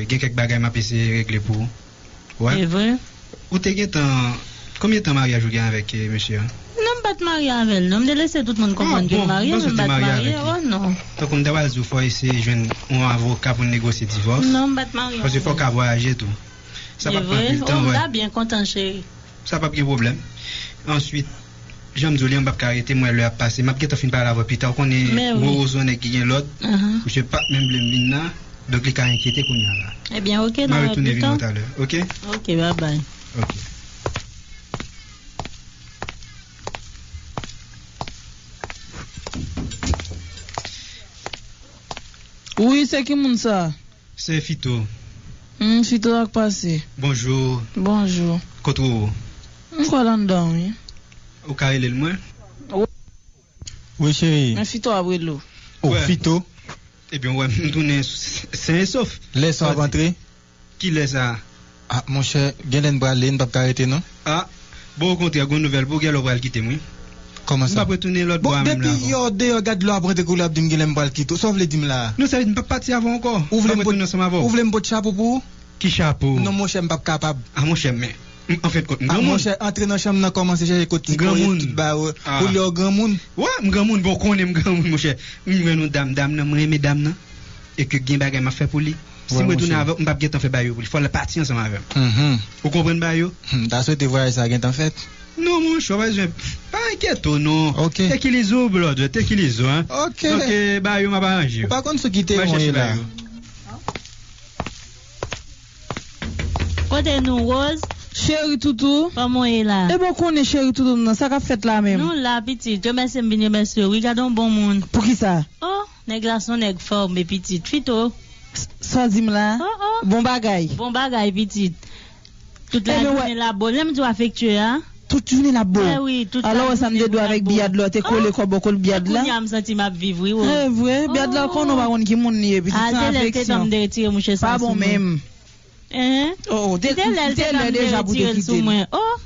gen kèk bagay m ap eseye regle pou ou. Wè. E vre. Ou te gentan, konbyen tan maryaj ou gen avèk, eh, mesye a? Non, m pa t marye avè l non. M te lese tout moun konprann ke m marye, men m pa t marye. Oh non. Tankou m ta pral di w fò w eseye jwenn yon avoka pou n negosye divòs. Non, m pa t marye avè l. Paske fò w ka vwayaje tou. Sa p ap pran anpil tan, wè. M ta byen kontan, cheri. Sa p ap gen pwoblèm. Answit, jan m di w li an, m p ap ka rete, m wè lè ap pase. M ap gentan fin pale avè w pita. Ou konnen, Roro se yon nèg ki gen lòd. Misye p ap menm vle m vin la. Donk, li ka enkyete kounye a la. Ebyen, oke, m a retounen vin wè w talè, oke? Oke, babay. Oke. Wi, se ki moun sa? Se Fito. Hmm, Fito, sa k pase? Bonjou. Bonjou. Kot Roro? M kwè l anndan, wi. Ou ka rele l mwen? Wi, cheri. Men Fito ap rele w. Oh, Fito. Ebyen, w wè m tounen sen e sof. Lè sa w ap antre? Ki lè sa? Ah, monchè, genlè n prale, n p ap ka rete, non. Ah, bon, okontrè, gon nouvèl pou ou, genlè w pral kite m, wi. Kòman sa? M p ap retounen lòt bò a menm la ankò. Bon, depi yè w deyò, gad lè w ap rantre kou lè w ap di m genlè m pral kite w. Sa w vle di m la? Non, sa vle di m p ap pati avè w ankò. M p ap retounen ansanm avè w. Ou vle m pot chapo pou ou? Ki chapo? Non, monchè, m p ap kapab. Ah, monchè, men, m, anfendkont, m granmoun. Ah, monchè, antre nan chanm nan, kòmanse chèche kot ti kò yo, tout bagay yo. Pou lè w granmoun. Wè, m granmoun, bon, w konnen m granmoun, monchè. M jwenn yon dam, dam nan, m renmen dam nan. E ke gen bagay m ap fè pou li. Si m retounen avè w, m p ap gentan fè bagay yo pou li. Fò l pati ansanm avè m. Ou konprann bagay yo? M ta swete vwayaj sa gentan fèt. Non, monchè, w pa bezwen, pa enkyete w, non. Ok. Take it easy, brother, take it easy, hein. Ok. Donk, eh, bagay yo, m ap aranje yo. Ou pa konn sou ki teyon w ye la. Kote nou, Rose? Cheri toutou. Kòman w ye la? Ebyen, w konnen cheri toutou m nan, sa k ap fèt la menm? Nou la, pitit. Remèsye m vin remèsye w. Wi, gade yon bon moun. Poukisa? Oh, nèg la se yon nèg fòme, pitit. Fito. S-, sa w di m la? Oh, oh. Bon bagay. Bon bagay, pitit. Tout lajounen la, bon, lè m di w afektye a. Tout jounen l ap bo. Alò, wè sa m te di w avèk Biyad la, te kole kò bò kòl Biyad la. Kounye a m santi m ap viv, wi, wi. E vre, Biyad la, konnen w pa konn ki moun li ye, pitit, se afeksyon. Al te lè l te tann m te retire mouche sa sou mwen. Pa bon menm. Hein? Oh, oh, te lè l te tann m te retire l sou mwen. Oh!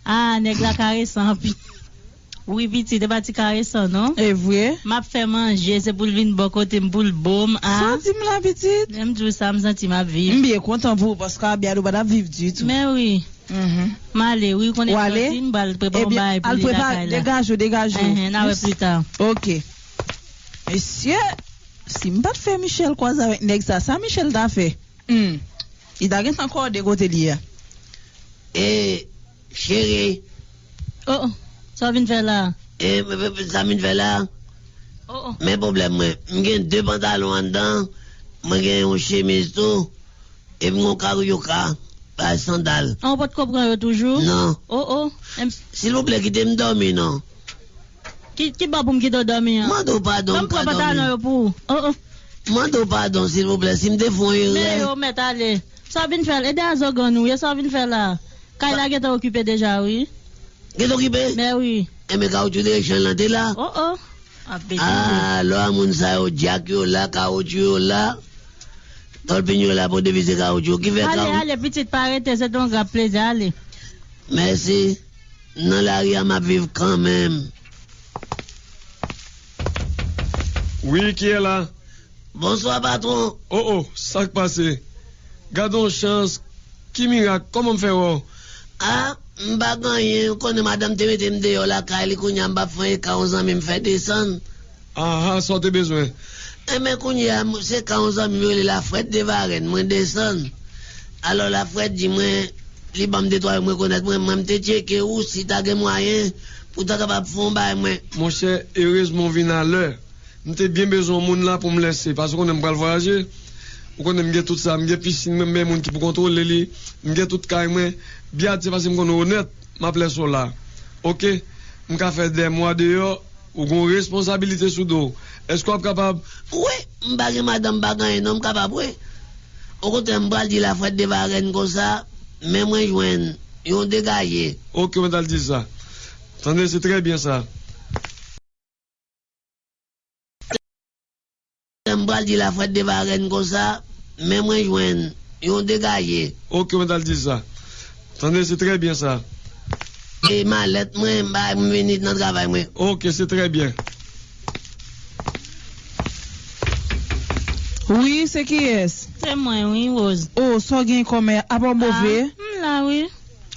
Ah, nèg la karesan anpil. Wi, pitit, e pa ti karesan, non. E vre? M ap fè manje, se pou l vin bò kote m, pou l bo m, ah. Sa w di m la, pitit? Lè m di w sa, m santi m ap viv. M byen kontan pou ou, paske a Biyad ou pa t ap viv ditou. Men wi. Mhm. M ale, wi, ou konnen Claudine, m pral prepare yon bagay pou li lakay la. Degaje w, degaje w. Enhen, n a wè pli ta. Ok. Mesye, si m pa t fè Michel kwaze avèk nèg sa, sa Michel ta fè? Hmm. Li ta gentan kòde kote li a. E, cheri. Oh, oh. Sa w vin fè la? E, m, m, m, sa m vin fè la? Oh, oh. Men pwoblèm mwen. M gen de pantalon anndan. Mwen gen yon chemiz tou. Epi m gen yon karyoka. Pa sandal. Ah, ou potko pran yo toujou? Non. Oh, oh. Em, silvouplè, kite m dòmi, non. Ki, ki bò pou m kite w dòmi an? Mande w padon, m ka dòmi. Ban m pran pantalon yo pou ou. Oh, oh. Mande w padon, silvouplè, si m te fè yon erè. Men yo, mèt ale. Sa w vin fè la? E de a zogan nou ye, sa w vin fè la? Kay la gentan okipe deja, wi. Gentan okipe? Men wi. Enben, kawotchou direksyon lan te la. Oh, oh. Ap betize. Ah, lò a moun sa yo, djak yo la, kawotchou yo la. Tòlpin yo la pou devize kawotchou. Ki fè kawotchou. Ale, ale, pitit, pa rete, se te yon grap plezi, ale. Mèsi. Nan lari a m ap viv kanmenm. Wi, kiyès la? Bonswa, patwon. Oh, oh, sa k pase? Gad on chans, ki mirak, kòman m fè wè w? Ah, m pa gen anyen, ou konnen madanm te mete m deyò lakay li, kounye a m p ap fè anyen, ka yon zanmi m fè desann. Aha, sa w te bezwen? Enben, kounye a, m, se ka yon zanmi m yo rele Lafrèt de Varèn, mwen desann. Alò, Lafrèt di mwen, li ban m de twa yo m rekonèt, mwen, mwen, m te tcheke ou, si ta gen mwayen, pou w ta kapab fè yon bay mwen. Monchè, erezman w vin alè. M te byen bezwen yon moun la pou m lèse, paske w konnen m pral vwayaje. Ou konnen m gen tout sa, m gen pisin mwen, m gen moun ki pou kontwole li, m gen tout kay mwen. Biyad se paske m konnen w onèt, m ap lèse w la. Oke? M ka fè dè mwa deyò, ou gen yon responsablite sou do w. Èske w ap kapab? Wi, m pa gen madanm, m pa gen anyen non, m kapab wi. Okontrè, m pral di Lafrèt de Varèn konsa, men mwen jwenn yon degaje. Oke, mwen t al di sa. Tande, se trè byen sa. M pral di Lafrèt de Varèn konsa, men mwen jwenn yon degaje. Oke, mwen t al di sa. Tande, se trè byen sa. E malèt mwen, m bay mwen vini nan travay mwen. Oke, se trè byen. Wi, se kiyès? Se mwen, wi, Rose. Oh, sa w gen kòmè? Apa w move? Ah, m la, wi.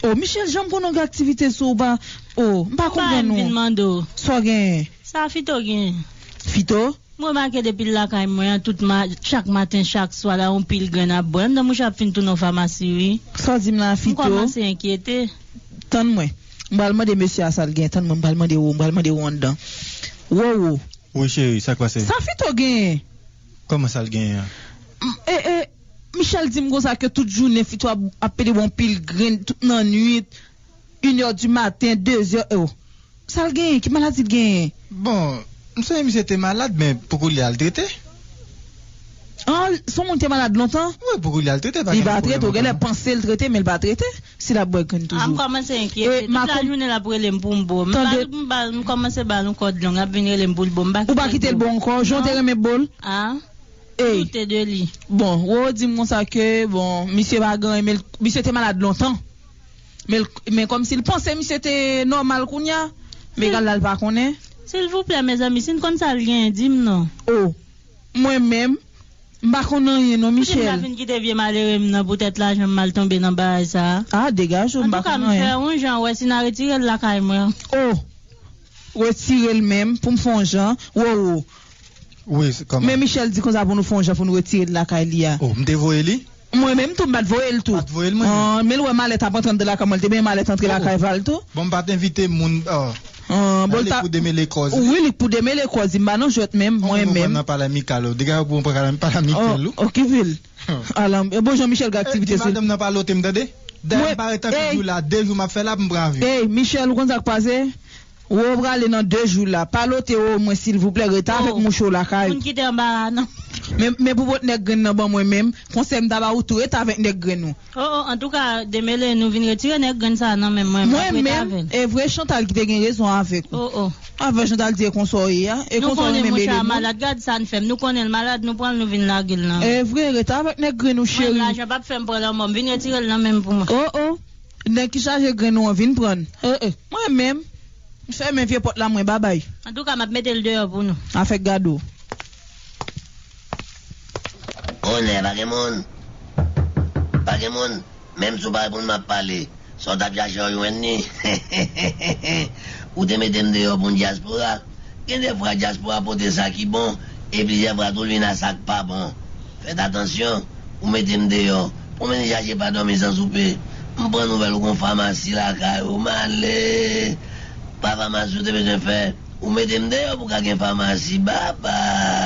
Oh, Michel, jan m konnen w gen aktivite sou ou pa. Oh, m pa konprann ou. M pa vin mande w. Sa w genyen? Sa Fito genyen? Fito? M remake depi l lakay mwen an, tout ma-, chak maten, chak swa, la, yon pil grenn ap bwè. M di mouche ap fin tounen yon famasi, wi. Sa w di m la, Fito? M kòmanse enkyete. Tann mwen. M pral mande mesye a sa l gen. Tann mwen, m pral mande Wowo, m pral mande Wowo anndan. Wowo. Wi, cheri, sa k pase? Sa Fito genyen? Kòman sa l genyen an? M, e, e, Michel di m konsa ke tout jounen Fito ap, ap pede bwè yon pil grenn tout nan nwit, inè di maten, dezè, oh. Sa l genyen? Ki maladi l genyen? Bon, m sonje misye te malad, men pou koulye a l trete. Ah, se yon moun te malad lontan? Wi, pou koulye a l trete, pa gen pwoblèm ankò non. Li pa trete, ou genlè panse l trete, men l pa trete, si l ap bwè grenn toujou. Ah, m kòmanse enkyete. Tout lajounen l ap rele m pou m bo. M ba l, m ba l, m kòmanse ba l yon kòd long, l ap vin rele m pou l bo. M pa kite l bo. Ou pa kite l bo ankò? Jan w te renmen bo l? Ah. Ey. Doute de li. Bon, Wowo di m konsa ke, bon, misye pa gen anyen, men l, misye te malad lontan. Men l, men kòmsi l panse misye te nòmal kounye a, men egal la l pa konnen. Silvouplè, mezanmi, si n konn sa l genyen, di m non. Oh, mwen menm, m pa konn anyen non, Michel. Poutji m ta fin kite vye malere m nan poutèt lajan m mal tonbe nan bagay sa a? Ah, degaje w, m pa konn anyen. Antouka, m fè yon jan wè si n a retire l lakay mwen. Oh, retire l menm pou m fè yon jan. Wowo. Wi, se kòman? Men Michel di konsa pou nou fè yon jan pou nou retire l lakay li a. Oh, m te voye li? Mwen menm tou, m pa t voye l tou. Pa t voye l, mwen menm. Ah, men l wè malèt ap antre anndan lakay mwen, l te benyen malèt antre lakay Val tou. Bon, m pa t envite moun, oh. Ah, bon, l ta pou demele kòz. Wi, li pou demele kòz, m pa nan jwèt menm, mwen menm. Ou pran nan palè Mikal, oh. Degaje w pou pran palè Mikal, ou. Oh, okipe l. Alan, e bon jan Michel gen aktivite sou. Di madanm nan pa lote m, tande? Dayè m parèt tankou jou la, de jou m ap fè la pou m pran avyon. Ey, Michel, ou konn sa k pase? Ou prale nan de jou la. Pa lote ou mwen, silvouplè, rete avèk mouche w lakay. Moun kite anbara, non. Men, men pou pot nèg grenn nan ban mwen menm, konsèy m ta ba ou tou, rete avèk nèg grenn ou. Oh, oh, antouka, demele, nou vin retire nèg grenn sa nan men mwen. Mwen menm, e vre Chantal ki te gen rezon avèk ou. Oh, oh. Avè Chantal di e konsa w ye a. E konsa w renmen mele nou. Nou konnen mouche a malad, gad sa n fè m. Nou konnen l malad, nou pran l, nou vin lage l nan men. E vre, rete avèk nèg grenn ou, cheri. Mwen, lajan p ap fè m pran lanmò m. Vin retire l nan men m pou mwen. Oh, oh. Nèg ki chaje grenn ou an, vin pran l. Eh, eh. Mwen menm, m fèmen vye pòt la, mwen, babay. Antouka, m ap mete l deyò pou nou. Afè gado. Onè, pa gen moun. Pa gen moun. Menm si w pa reponn m ap pale. Sa w t ap chache w jwenn li. Ou te mete m deyò pou yon dyaspora. Gen de fwa dyaspora pote sa ki bon, e plizyè fwa tou l vin a sa k pa bon. Fèt atansyon, ou mete m deyò. Pwomèn chache pa dòmi san soupe. M pran nouvèl ou gon famasi lakay ou, m ale. Pa famasi ou te bezwen fè. Ou mete m deyò pou ka gen famasi, babay.